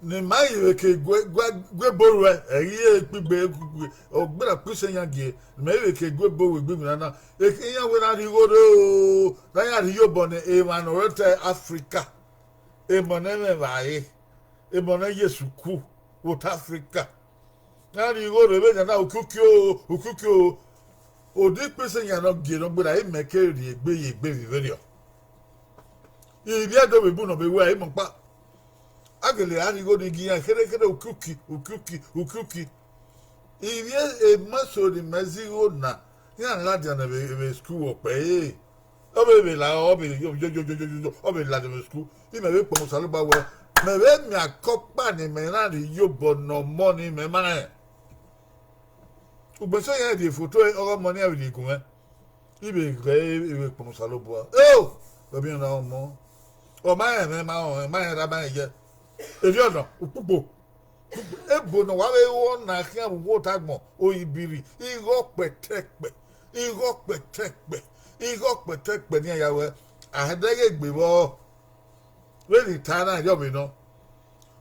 ne ima i vbe ke gue, gue, gue ebo ruẹ, ẹ i re kpigbe, ọ gberra kpise yan gie, ne ima i vbe ke gue ebo ruẹ egbe na na, iran wẹ na rhie igho rre o, ne a ya rhie iyobọ ne emwa ne ọ rre otọ Africa, emọ ne ẹmwẹ vbe a re, emọ ne ye sukuu vbe otọ Africa. Ne a rhie igho rre vbene na, ukiuki o, ukiuki o. Odi kpese yan ne ọ gie ne ọ gberra, imẹ ke rhie egbe ye egbe vbe vberriọ. Ivbi Ẹdo vbe bun nọ vbe wẹ imọkpa. A gele a rhie igho ni gie iran kherhe kherhe, ukiuki, ukiuki, ukiuki. Ivbi emọ eso ne imẹ zẹ igho na, iran ladian vbe, vbe school ọkpẹ ẹre. Ọ vbe vbe la, ọ vbe yo, yo, yo, yo, yo, yo, yo, ọ vbe ladian vbe school. Imẹ vbe kpọnmwẹ Osanobua wẹ, mẹ vbe miẹn akọkpa ne imẹ na rhie iyobọ ne ọmọ ni mẹ ma rẹn. Ugbẹn eso iran rhie foto ọghe ọmọ ne iran vbe rhie gun mwẹ. I vbe ghẹ, I vbe kpọnmwẹ Osanobua. Eo, vbe miẹn na ọmọ. Ọ ma rẹn mwẹ, ma rẹn, ma rẹn ra, ma rẹn yẹ. Erriọ nọ, ukpukpo. Ebo ne wa vbe ru ọna khian vbe uwu otọ agbọn, oyi biri, igho kpẹtẹkpẹ, igho kpẹtẹkpẹ, igho kpẹtẹkpẹ ne iran ya ruẹ, a hẹdẹghe egbe vbọ. Vbene I ta na, erriọ vbe nọ.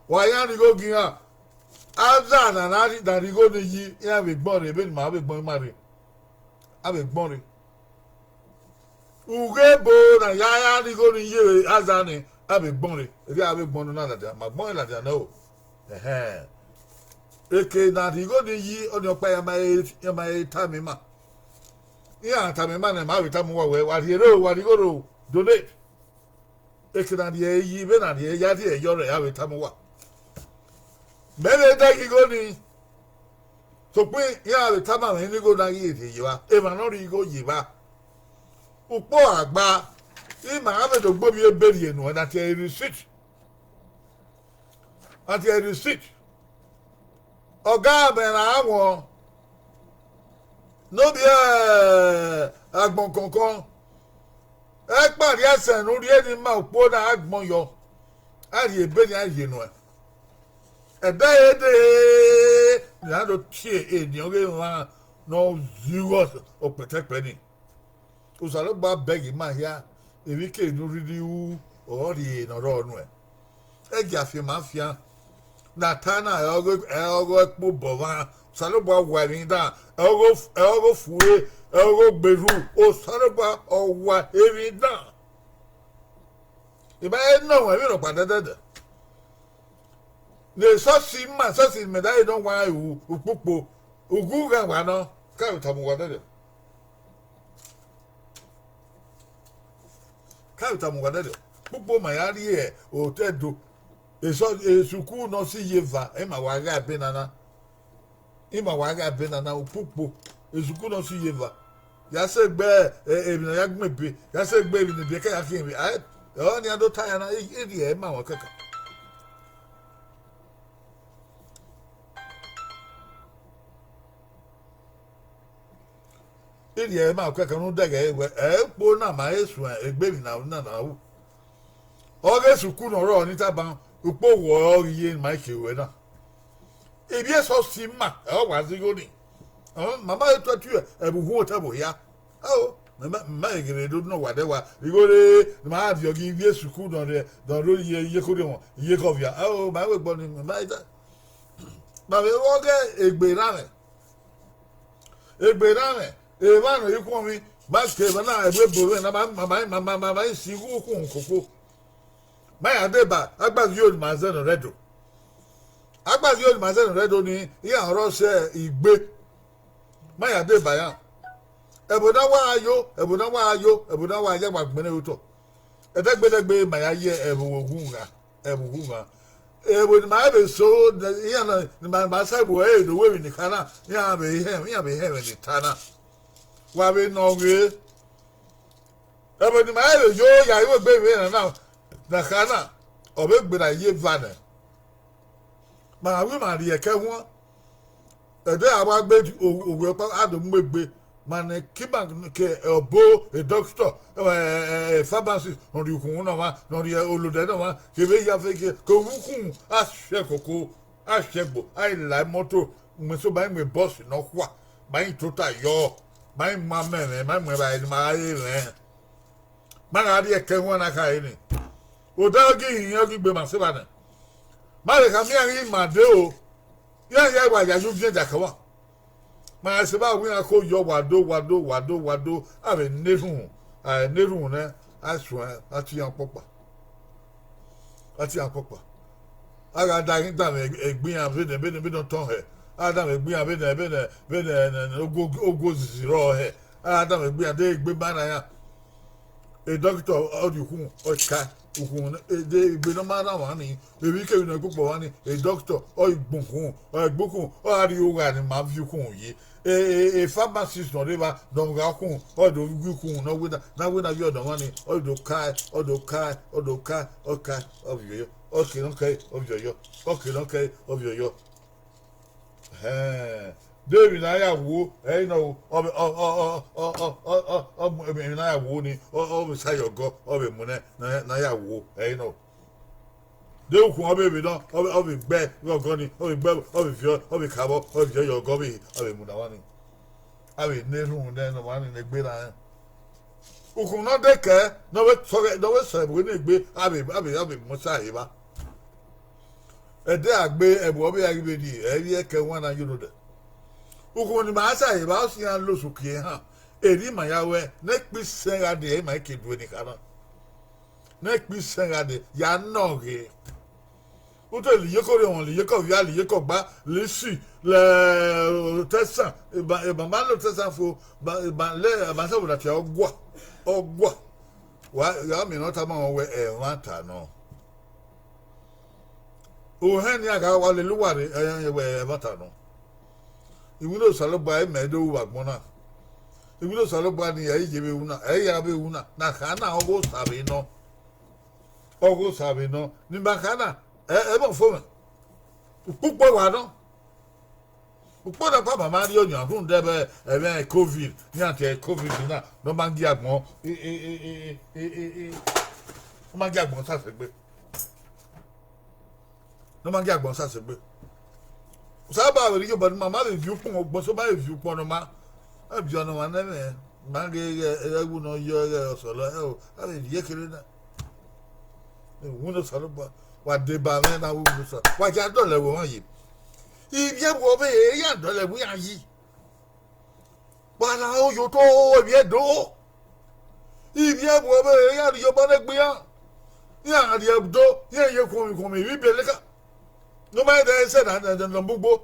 Wa ya rhie igho gie iran, aza na na rhie, na rhie igho ni yi, iran vbe gbọn rre, vbene ima vbe gbọn ima rre, a vbe gbọn rre. Ughe ebo na ya, ya rhie igho ni ye aza ni, a vbe gbọn rre, erriọ a vbe gbọn ne ọ na ladian, ma gbọn rre ladian nẹ o. Ẹhẹn. Eke ne a rhie igho ni yi, ọnii ọkpa iran ma he, iran ma he tama ima. Iran tama ima nẹ, ma vbe tama uwa wẹ, wa rhie rre o, wa rhie igho rre o, donate. Eke ne a rhie ẹre yi, vbene a rhie ẹre ya rhie ẹre yọ rẹ, a vbe tama uwa. Mẹ vbe dẹghe igho ni, sokpan iran vbe tama mwẹ ne igho na ghi rhie ye evba, emwa ne ọ rhie igho ye evba. Ukpo gha gba, ima gha vbe do gbe ovbi ebe rhie nuẹn, na tie receipt. A tie receipt. Ọga mẹ ra wọn, ne ovbi agbọn kọnkọn, ẹkpa rhie ẹsẹ ne u rhie ne ima ukpo na agbọn yọ, a rhie ebe ni a rhie nuẹn. Ẹdẹ ẹre dee, ne a do tie eni ọghe emwa ne ọ zẹ igho ọkpẹtẹkpẹ ni. Osanobua bẹghe ima hia, emwi kemwi ne u rhirhi ru, ọ rhie ne ọ rrọọ nuẹn. Ẹ gia fian ma fian. Ne a ta na, ẹ ọghe, ẹ ọghe ẹkpo obọ mwa, Osanobua wa emwi dan, ẹ ọghe of-, ẹ ọghe ofure, ẹ ọghe ogberhu, Osanobua ọ wa emwi dan. I ma he nọ mwẹ emwi rhọkpa dẹdẹdẹ. Ne esọsi ima, esọsi ne imẹ da re ne ọ wa ru ukpukpo, ughughan wa nọ, ka vbe tama uwa dẹdẹ. Ka vbe tama uwa dẹdẹ. Ukpukpo ma ya rrie otọ Ẹdo. Esọ, esukuru ne ọ si ye eva, ima wa gha ebe nana. Ima wa gha ebe nana, ukpukpo, esukuru ne ọ si ye eva. Ya sẹ gbe, e, emwi ne a ya gbẹn ebe, ya sẹ gbe emwi ne ebe ka ya khian vbe. Ae, ọnii a do ta ya na, e, e rhie ẹre ma wọn kẹkan. Irriẹ ma kẹkan ne u dẹghẹ ẹre wẹ, ẹ ukpo na ma he suẹn egbe emwi na na na ru. Ọ ghe sukuru ne ọ rrọọ ni taba, ukpo wọ ọre ọ ghi ye ne ma ke ruẹ na. Ivbi eso si ma, ẹ ọ wa zẹ igho ni. Ọ, ma ma he tuẹ tuẹ, ẹvbo uhunmwu otọ ẹvbo hia. Ao, mẹ ma, mẹ ma he gele do nọ wa dẹ wa, igho re, ne ma viọ ghi vbiẹ sukuru nọ rẹ, nọ rre ye, ye khodẹ wọn, ye kọ via. Ao, ma wẹ gbọ ni, mẹ ma he ta. Ma vbe vbọ ghe egbe erha mwẹ. Egbe erha mwẹ, emwa ne ọ ye ikhuọnmwi, ma ke emwa na, ẹvbo ebo mwẹ na, ma, ma, ma, ma, ma, ma, ma si igho ukhunmwu koko. Ma ya deba, agbaghiyo ne ima zẹ ne ọ rre Ẹdo. Agbaghiyo ne ima zẹ ne ọ rre Ẹdo ni, iran ọre ọ sẹ igbe. Ma ya deba iran. Ẹvbo ne a wa yo, ẹvbo ne a wa yo, ẹvbo ne a wa ya wa gbẹnnẹ otọ. Ẹdẹgbẹdẹgbe ma ya ye ẹvbo uwu gha, ẹvbo uwu gha. Ẹvbo ne ima vbe so, iran na, ne ima, ma sa ẹvbo ẹre do wẹ emwi ne I kha na, iran vbe hẹ, iran vbe hẹ ẹmwẹ ne I ta na. Wa vbe nọ ghe. Ẹvbo ne ima vbe yo ya iwegbe vbe na na, na kha na, ọ vbe gberra ye eva nẹ. Ma wi ma rhie ẹkẹ huan. Ẹdẹ a wa gbe o-, owe ọkpa a do mu egbe. Ma nẹ ke ima ke ọbo, e doctor, ẹ, ẹ, ẹ, pharmacist, ne ọ rhie ukhunmwu ne ọmwa, ne ọ rhie olodẹ ne ọmwa, kevbe hia fe ke, ke vbe ukhunmwu, a si ẹkoko, a si ẹgbo, a i la imọto, mu eso ma i mu bus ne ọ khua, ma i tota yọ, ma i mu amẹ mwẹ, ma i mu evbare ne ima ra re mwẹ. Ma gha rhie ẹkẹ huan na khare ni. Odẹ ọ ghi hin, ọ ghi gbe ma se evba nẹ. Ma vbe khama iran ghi ma de o. Iran ya wa ya ye uviẹn dia kẹ ọmwa. Ma se evba wẹ iran ko yọ wa do, wa do, wa do, wa do. A vbe na erhunmwu, a na erhunmwu nẹ, a suẹn, a tie iran ọkpọkpa. A tie iran ọkpọkpa. A gha da ghi danmwẹ egbe iran vbene, vbene, vbene ọ tọn hẹ. A danmwẹ egbe iran vbene, vbene, vbene, ne, ne, ogo, ogo zizi rrọọ hẹ. A danmwẹ egbe iran, de egbe ma na iran. E doctor ọ rhie ukhunmwu, ọ ka ukhunmwu, e de egbe ne ọ ma na mwa ni, emwikemwi ne ọ kpokpo mwa ni, e doctor ọ i gbun ukhunmwu, ọ i gbun ukhunmwu, ọ gha rrie ogha ne ima viọ ukhunmwu ye. E, e, e pharmacist ne ọ rre evba ne ọ gha ukhunmwu, ọ do gu ukhunmwu ne ọ wẹ na, ne a wẹ na viọ ọdọ mwa ni, ọ do kae, ọ do kae, ọ do kae, ọ kae, ọ viọ yọ, ọ ke ne ọ kae, ọ viọ yọ, ọ ke ne ọ kae, ọ viọ yọ. Ẹhẹn. De emwi ne a ya wo, ẹ i nọ o, ọ vbe, ọ, ọ, emwi ne a ya wo ni, ọ, ọ vbe sa ye ọgọ, ọ vbe mu nẹ, ne a, ne a ya wo, ẹ i nọ. De ukhunmwu ọ vbe vbe nọ, ọ vbe, ọ vbe gbe ọgọ ni, ọ vbe gbe, ọ vbe viọ, ọ vbe kavbọ, ọ vbe viọ ye ọgọ vbe, ọ vbe mu ne ọmwa ni. A vbe na erhunmwu nẹ ne ọmwa ni ne egbe na rẹn. Ukhunmwu ne ọ dekẹ, ne ọ vbe sọghẹ, ne ọ vbe sẹ ẹvbo ne egbe, a vbe, a vbe, a vbe mu sa evba. Ẹdẹ a gbe ẹvbo ọ vbe a ghi vbe rhie, ẹ i vbi ẹkẹ wan na ye odẹ. Ukhunmwu ne ima sa evba, ọ si iran loso kie han, erriọ ima ya ruẹ, ne ẹkpo isẹn gha dee, ima i ke due ni kha na. Ne ẹkpo isẹn gha dee, ya nọ ghe. U te la iyeke orhiọnmwẹ, la iyeke ọvia, la iyeke ọgba, la isi, la otẹsan, eba, eba ma la otẹsan fo, ba, eba lẹ, eba sẹ vbe na tie ọgua, ọgua. Wa, ya miẹn ne ọ tama ruẹ wẹ ẹmwata nọ. Ohẹn nian gha wa lele uwa rre, ẹ, ẹ, wẹ ẹmwata nọ. Iwinna Osanobua, ẹ i mẹ do ru vbe agbọn na. Iwinna Osanobua ni, ẹ i ye vbe ru na, ẹ i ya vbe ru na, na kha na ọghe Osa vbe nọ. Ọghe Osa vbe nọ, ne ima kha na, ẹ, ẹ i mọ fo mwẹ. Ukpukpo wa nọ. Ukpo na kpa ma ma rhie ọyọn rhunmwuda ẹmwẹ, ẹmwẹ covid, iran tie covid na, ne ọ ma gie agbọn, e, e, e, e, e, e, e, ọ ma gie agbọn sasẹ gbe. Ne ọ ma gie agbọn sasẹ gbe. Osanobua vbe rhie iyobọ ne ima ma vbe viọ ukpọn, ọgbọn so ma vbe viọ ukpọn ne ọ ma, a viọ ne ọ ma nẹ mwẹ, ma ghe ẹghẹ ẹwu ne ọ yọ ẹghẹ ọsọlọ, ẹ o, a vbe rhie kherhe na. Iwinna Osanobua, wa deba mwẹ na, Iwinna Osa, wa ya dọlọ ẹvbo mwa yi. Ivbi ẹvbo ọvbehe iran dọlọ ẹvbo iran yi. Wa na oyoto, ivbi Ẹdo. Ivbi ẹvbo ọvbehe iran rhie obọ ne egbe iran. Iran rhie Ẹdo, iran ye khuọnmwi khuọnmwi, ivbi ibiẹka. Ne ọ ma dẹ sẹ na, na, na, na mu ugbo.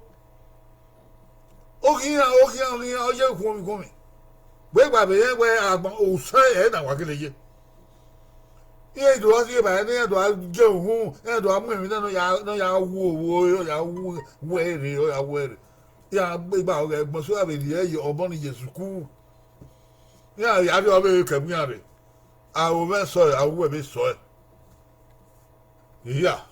Okhian, okhian, okhian, ọ ye khuọnmwi khuọnmwi. Wẹ gba vbe rẹn wẹ agbọn, osẹe ẹre na wa gele ye. Iran do gha rhie evbare ne iran do gha gie uhunmwu, iran do gha mu emwi na ne ọ ya, ne ọ ya wu owo, ọ ya wu, wu ẹre, ọ ya wu ẹre. Iran gbe igba ọghe ẹgbọn so iran vbe rhie ye ọmọ ni ye sukuru. Iran ya rhie ọvbehe ke ẹvbo iran rre. Aro mwẹ sọe, aro uwẹ vbe sọe. Iya.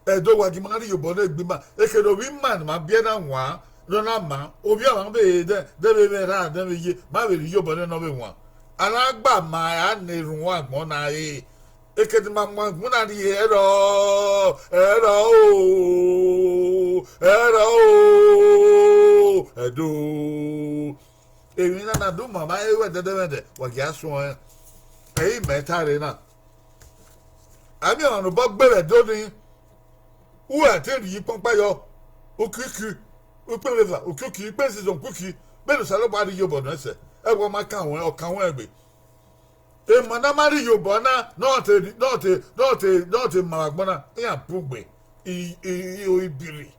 Ẹdo wa gi ma rhie obọ ne egbe ima, eke ne ovbi ima ne ma biẹ na wan, Ne ọ na ma, ovbi ọmwa vbe dẹ, dẹ vbe mwẹ ra, dẹ vbe ye, ma vbe rhie iyobọ nẹ ne ọ vbe wan. A na gba ma ra ne erhunmwu agbọn na re. Ekedima mu agbọn na rhie ẹrọ, ẹrọ o, ẹrọ o, ẹdo. Emwi na na do ma ma ru ẹdẹdẹmwẹdẹ, wa gia suẹn. Ẹ i mẹ tare na. A miẹn ọmwa ne obọ gbe vbe Ẹdo nii, uwẹ te rhie ikpọkpa yọ, ukiki, ukpẹn vbe eva, ukiki, ukpẹn sizọn, ukiki, vbene Osanobua rhie iyobọ nẹ sẹ, ẹvbo ma kan ruẹn, ọ kan ruẹn egbe. Emwa na ma rhie iyobọ na, ne ọ te, ne ọ te, ne ọ te, ne ọ te ma vbe agbọn na, iran bun gbe, i, i, i, o ibiri.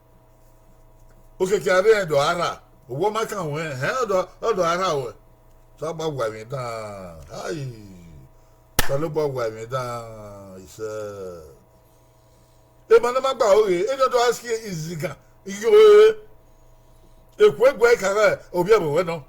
Okiekie a rre rẹn do a rha, owọ ma kan ruẹn, hẹ, ọ do, ọ do a rha ruẹ. Osanobua wa emwi dan, ai, Osanobua wa emwi dan, isẹ. Emwa ne ma gba ore, ene ọ do a si izigan, igho ore. Eku eguẹ ka ghe ovbi ẹvbo wẹ nọ.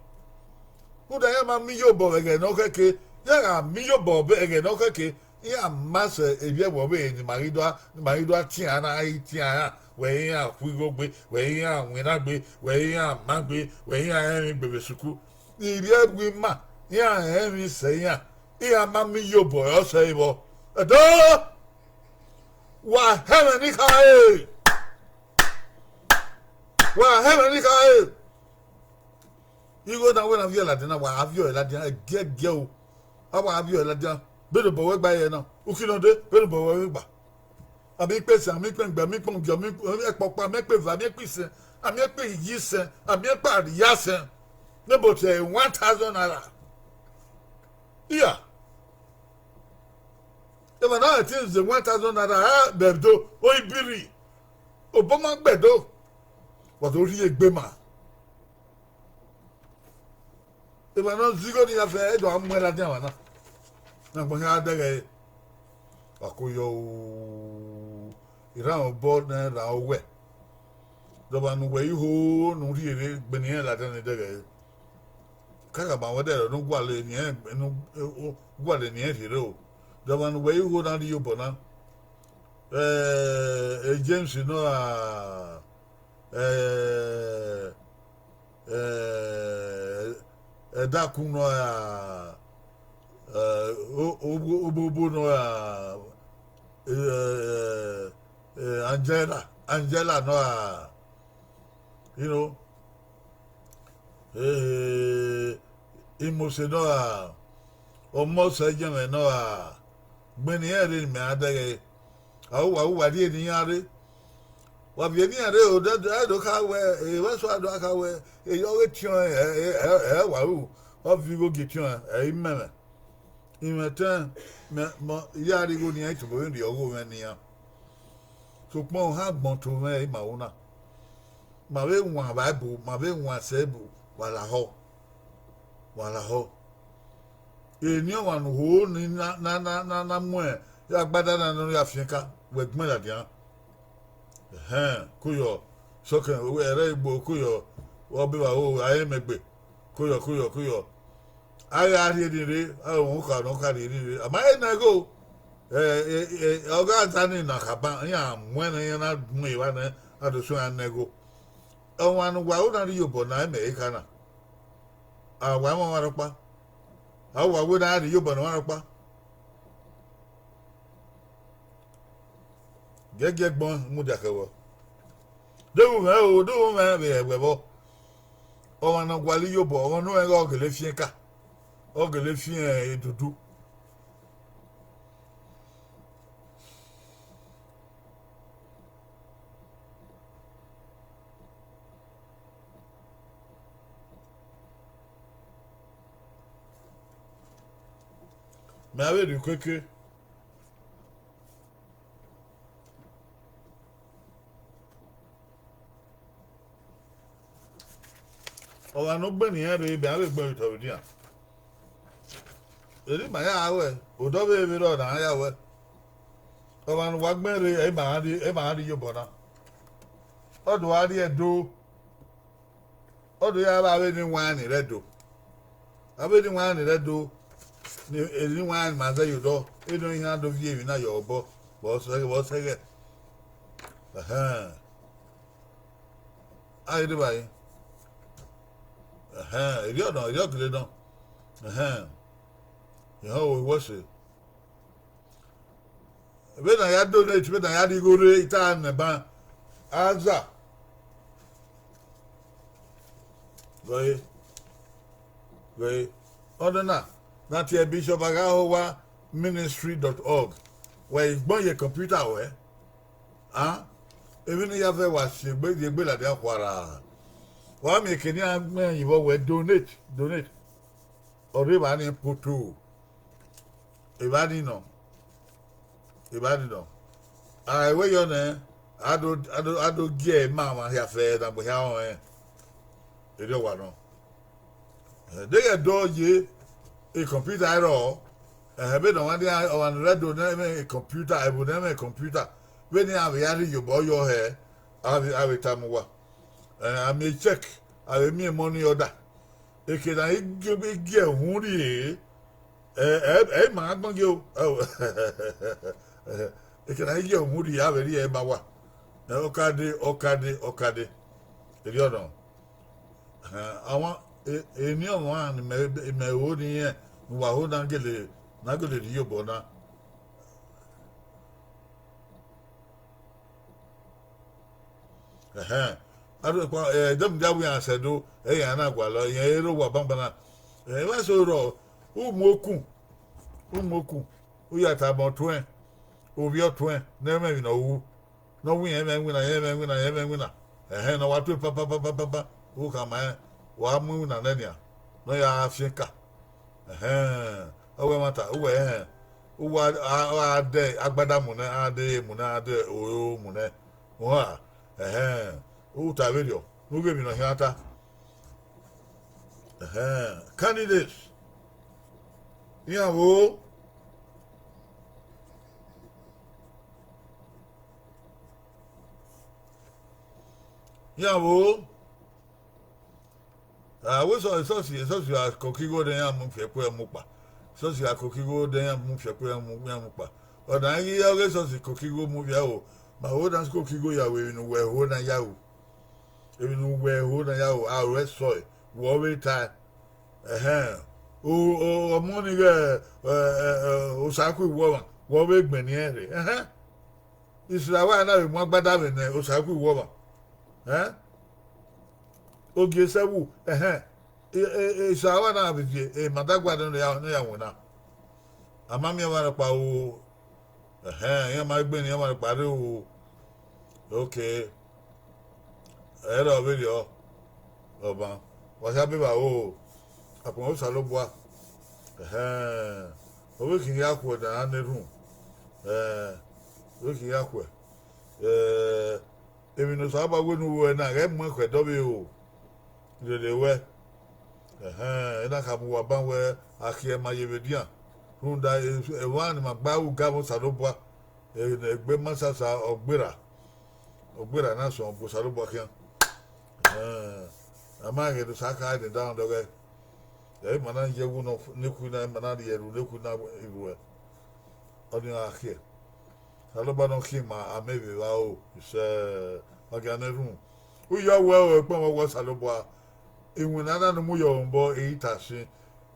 Rhunmwuda iran ma miẹn iyobọ vbe ẹghẹ ne ọ khẹke, iran gha miẹn iyobọ vbe ẹghẹ ne ọ khẹke, iran ma sẹ evbi ẹvbo vbe ne ima ghi do a, ne ima ghi do a tian na, i tian ra, wẹ iran khu igho gbe, wẹ iran winna gbe, wẹ iran ma gbe, wẹ iran rẹn emwi gbe vbe sukuru. Ivbi ẹvbo ima, iran rẹn emwi sẹ iran, iran ma miẹn iyobọ ọre ọ sẹ vbọ. Ẹdo, wa hẹ mwẹ ne I khare. Wa hẹ mwẹ ne I khare. Igho na wẹ na viọ ladian na, wa viọ ladian, ẹgiẹgiẹ o. A wa viọ ladian, vbene obọ wẹ gba ye na, uki nọ de, vbene obọ wẹ gba. A miẹn ikpe sẹ, a miẹn ikpe gbe, a miẹn ikpe ugie, a miẹn ẹkpọkpa, a miẹn ikpe eva, a miẹn ikpe isẹn, a miẹn ikpe iyisẹn, a miẹn ikpe arriaisẹn, ne but one thousand naira. Iya, emwa na ẹtin zẹ one thousand naira, ẹ, vbe Ẹdo, o ibiri, obọ ma gbe Ẹdo, wa do rhie egbe ma. Emwa ne ọ zẹ igho ni ya fẹ, e do a muẹn ladian emwa na. Ne agbọn hia dẹghẹ ẹre. Wa ko yọ o, erhan obọ ne erhan owẹ. De ọmwa ne uwẹ i ho ne u rhie rre, gbẹn irẹn ladian ni dẹghẹ ẹre. Kakabọ wẹ dẹrẹ ne u gualọ eniẹn, ne u gualọ eniẹn rhie rre o. De ọmwa ne uwẹ i ho na rhie obọ na. Eh, James nọ ra, eh, eh, Ẹdakun nọ ra, eh, o-, o-, Obobo nọ ra, eh, eh, Angela, Angela nọ ra, you know, eh, Imose nọ ra, Ọmọsẹyẹmwẹ nọ ra, gbẹn irẹn rre ne imẹ ra dẹghẹ. A wa, wa rhie ne iran rre. Wa viọ ne iran rre o, ẹ do kha wẹ, evba eso a do kha wẹ, eyọ ọghe tiọnrẹn, ẹ, ẹ, ẹ, ẹ wa ru, ọ viọ igho gie tiọnrẹn, ẹ i mẹ mwẹ. Imẹ tẹn, mẹ, mọ, I ya rre igho ne iran, I tobọ vbe rhie ọgho mwẹ ne iran. Sokpan ohan agbọn to mwẹ ima ru na. Ma vbe wan Baibol, ma vbe wan Ẹsẹbo, wa lahọ, wa lahọ. Eni ọmwa ne u ho ni na, na, na, na, na mu agbada na ne ọ ya fian eka, wẹ gbẹn ladian. Ẹhẹn, koyọ, sọkẹn, ẹrẹ igbo, koyọ, ọ be vba ro, a i mẹ egbe, koyọ, koyọ, koyọ. A gha rhie ni rre, a gha wọn okha ne ọ ka rhie ni rre, a ma he nẹ igho. Ẹ, ẹ, ẹ, ọ gha zẹ ni na khaba, iran mu ẹn ne iran na mu evba nẹ, a do suẹn iran nẹ igho. Ọmwa ne uwa ro na rhie iyobọ na, imẹ i kha na. A wa mwẹ ọmwa rhọkpa. A wa wẹ ne a rhie iyobọ ne ọmwa rhọkpa. Giẹgiẹ ẹgbọn mudia khẹ vbọ. Deghẹ u mwẹ o, deghẹ u mwẹ vbe ẹwẹ vbọ. Ọmwa ne ọ gualọ iyobọ, ọmwa ne ọ ghe ọ gele fian eka, ọ gele fian edudu. Mẹ a vbe rhie ikeke. Ọmwa ne ọ gbẹn ne irẹn rre, mẹ a vbe gbẹn vbe otọ vbe edian. Erha ima ya ruẹ, odẹ ọvbehe vbe rrọọ ne a ya ruẹ. Ọmwa ne uwa gbẹn rre, ẹ i ma gha rrie, ẹ i ma gha rrie iyobọ na. Ọ do gha rrie Ẹdo. Ọ do ya vbe avbe eni wain ni rre Ẹdo. Avbe eni wain ni rre Ẹdo, ni eni wain ma zẹ ye odọ, eni iran do viọ emwi na ye obọ, vbe ọ sẹghẹ, vbe ọ sẹghẹ. Ẹhẹn. A ghi deba ẹre. Ẹhẹn, erriọ nọ, erriọ gele nọ. Ẹhẹn, ehẹn, wẹ sẹ. Vbene a ya donate, vbene a ya rhie igho rre, I ta nẹ ban, aza. Ghe, ghe, ọnọna, na tie Bishop Aghahowa ministry dot org. Wẹ i gbọn ye computer wẹ. A, emwi ne I ya vẹ wa si egbe, rhie egbe ladian khuarha. Wa miẹn eke ne iran gbẹn yevbe wẹ donate, donate. Ọ rre evba ni poto. Evba ni nọ. Evba ni nọ. A, ẹvbo yọ nẹ, a do, a do, a do gie ima ọmwa hia fẹ ne agbọn hia rẹn. Erriọ wa nọ. Deghẹ dọ ye, e computer i rrọọ, ẹhẹn, vbene ọmwa ni, ọmwa ni rre Ẹdo ne ẹ i mwẹ computer, ẹvbo ne ẹ i mwẹ computer, vbene iran vbe ya rhie iyobọ yọ hẹ, a vbe, a vbe tama uwa. Ẹ, a miẹn check, a vbe miẹn money order. Eke ne a i gie, i gie uhunmwu rrie, ẹ, ẹ, ẹ i ma gban gie o. Eke ne a i gie uhunmwu rrie, a vbe rhie ẹre ma uwa. Ẹ, ọ ka dee, ọ ka dee, ọ ka dee. Erriọ nọ. Ẹhẹn, a wan, e, eni ọmwa ne imẹ, imẹ ho ne irẹn, ne uwa ho na gele, na gele rhie iyobọ na. Ẹhẹn, a do kpa, ẹ, deghẹ mudia wẹ iran sẹ do, ẹ i re iran na gualọ, irẹn i re owa banbanna. Ẹ, vbe ẹse rrọọ, u mu okun, u mu okun, u ya tama ọtuẹn, ovbi ọtuẹn, ne ẹ i mwẹ emwi ne ọ ru, ne ọ wẹ irẹn mwẹ iwinna, irẹn mwẹ iwinna, irẹn mwẹ iwinna. Ẹhẹn, ne ọ wa tue papapapapa, u khama rẹn, wa mu iwinna nẹ nian, ne ọ ya fian eka. Ẹhẹn, ọ wẹ ẹmwata, uwẹ rẹn, uwa a, a dẹ agbada mu nẹ, a dẹ ere mu nẹ, a dẹ oro mu nẹ. Uhan, ẹhẹn, u ta vberriọ, ne u ghe emwi ne ọ khian ta. Ẹhẹn, candidates, iran vbo? Iran vbo? A, wẹ esọsi, esọsi gha koko igho, de iran mu fi ẹkpo ẹre mu kpa. Esọsi gha koko igho, de iran mu fi ẹkpo ẹre mu, iran mu kpa. Ọna ghi ya ọghe esọsi koko igho mu vbe aro, ma ho na koko igho ya ru emwi ne uwẹ ho na ya ru. Emwi ne uwẹ ho na ya ru, a ru ẹsọe, wẹ ọ vbe tae. Ẹhẹn, o, o, ọmọ ni ghẹ, ẹ, ẹ, ẹ, Osakhuiwọmwa, wẹ ọ vbe gbẹnniẹn rre. Ẹhẹn. Israel wa na vbe mu agbada vbe ne Osakhuiwọmwa. Ẹn? Ogie sẹ wu, ẹhẹn. E, e, e, Israel wa na vbe vie, e, madagua ne ya, ne ya winna. A ma miẹn ọmwa rhọkpa o. Ẹhẹn, iran ma gbe ne iran ọmwa rhọkpa rre o. Okay. Ẹre ọ vberriọ, ọban, wa hia be vbe aro, akpọnmwẹ Osanobua. Ẹhẹn, ovbi khian ya khuẹ ne a na erhunmwu. Ẹ, ovbi khian ya khuẹ. Ẹ, emwi ne Osanobua wẹ ne u ruẹ na, ghẹ muẹn khuẹ dọvbe o, rere ruẹ. Ẹhẹn, ena khama uwa ban wẹ akhiẹ ma ye vbe edian, rhunmwuda emwa ni ma gba ru ga vbe Osanobua, egbe masasa ọ gberra, ọ gberra na suẹn, ọ gbe Osanobua khian. Ẹhẹn, a ma ghe ne Osa kha ne da dọghẹ, ẹ i ma na ye ẹwu ne khu na, ma na rhie ẹre ne khu na ruẹ, ọnii a khiẹ. Osanobua ne ọ khian ima amẹ vbe vbe aro, isẹ, wa gia na erhunmwu. U ya wẹ ẹkpẹn mwẹ ọghe Osanobua, iwinna na ne u mu ye obọ, I ta sin,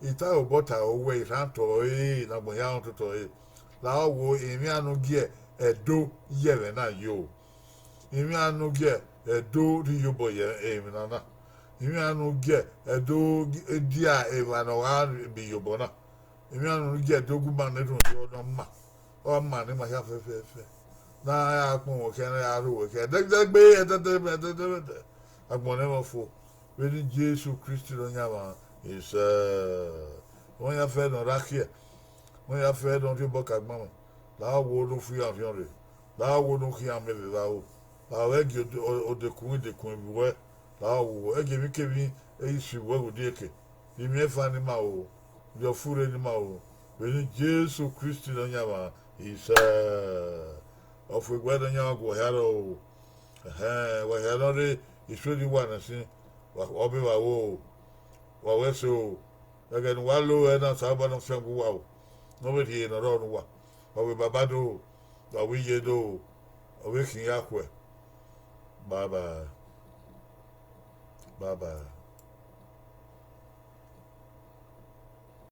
I ta obọ ta owẹ, I rhan otọ ẹre ne agbọn hia rẹn ototọ ẹre. Lahọ wo, emwi iran ne u gie Ẹdo ye ẹmwẹ na yo. Emwi iran ne u gie Ẹdo rhie iyobọ ye emwi na na. Emwi iran ne u gie Ẹdo dia evba ne ọ gha rhie iyobọ na. Emwi iran ne u gie Ẹdo gu ima ne erhunmwu yo ne ọ ma. Ọ ma ne ima hia fẹfẹfẹ. Ne a ya kpọnmwẹ khian, ne a ya rho wẹ khian. Ẹdẹdẹgbe, ẹdẹdẹgbe, ẹdẹdẹgbe. Agbọn ne ẹmwẹ fo. Vbene Jesu Kristi Nọyaẹnmwa, isẹ. Wẹ ya fẹ ne ọ ra khiẹ. Wẹ ya fẹ ne ọ rhie obọ ka gbanmwẹ. Lahọ wo ne u fi iran fiọn rre. Lahọ wo ne u khian amẹ vbe vbe aro. Lahọ ghẹ gie ode-, o-, odekun idekun vbe uwẹ. Lahọ wo, ghẹ gie emwikemwi, ẹ i si vbe uwẹ vbe odieke. Rhie imẹ fan ne ima ro, rhie ọfure ne ima ro, vbene Jesu Kristi Nọyaẹnmwa, isẹ. Ọfumwegbe Nọyaẹnmwa gu uwa hia rrọọ o. Ẹhẹn, wa hia ne ọ rre, Israel ni wa nẹ sin, wa, ọ be vbe aro o, wa wẹ ẹse o. Ẹghẹ ne uwa lo ẹre na, Osanobua ne ọ fiangbe uwa o, ne ọ vbe rhie ne ọ rrọọ ne uwa. Wa wẹ baba do, wa wẹ iye do, ọ vbe khin ya khuẹ. Bye bye. Bye bye.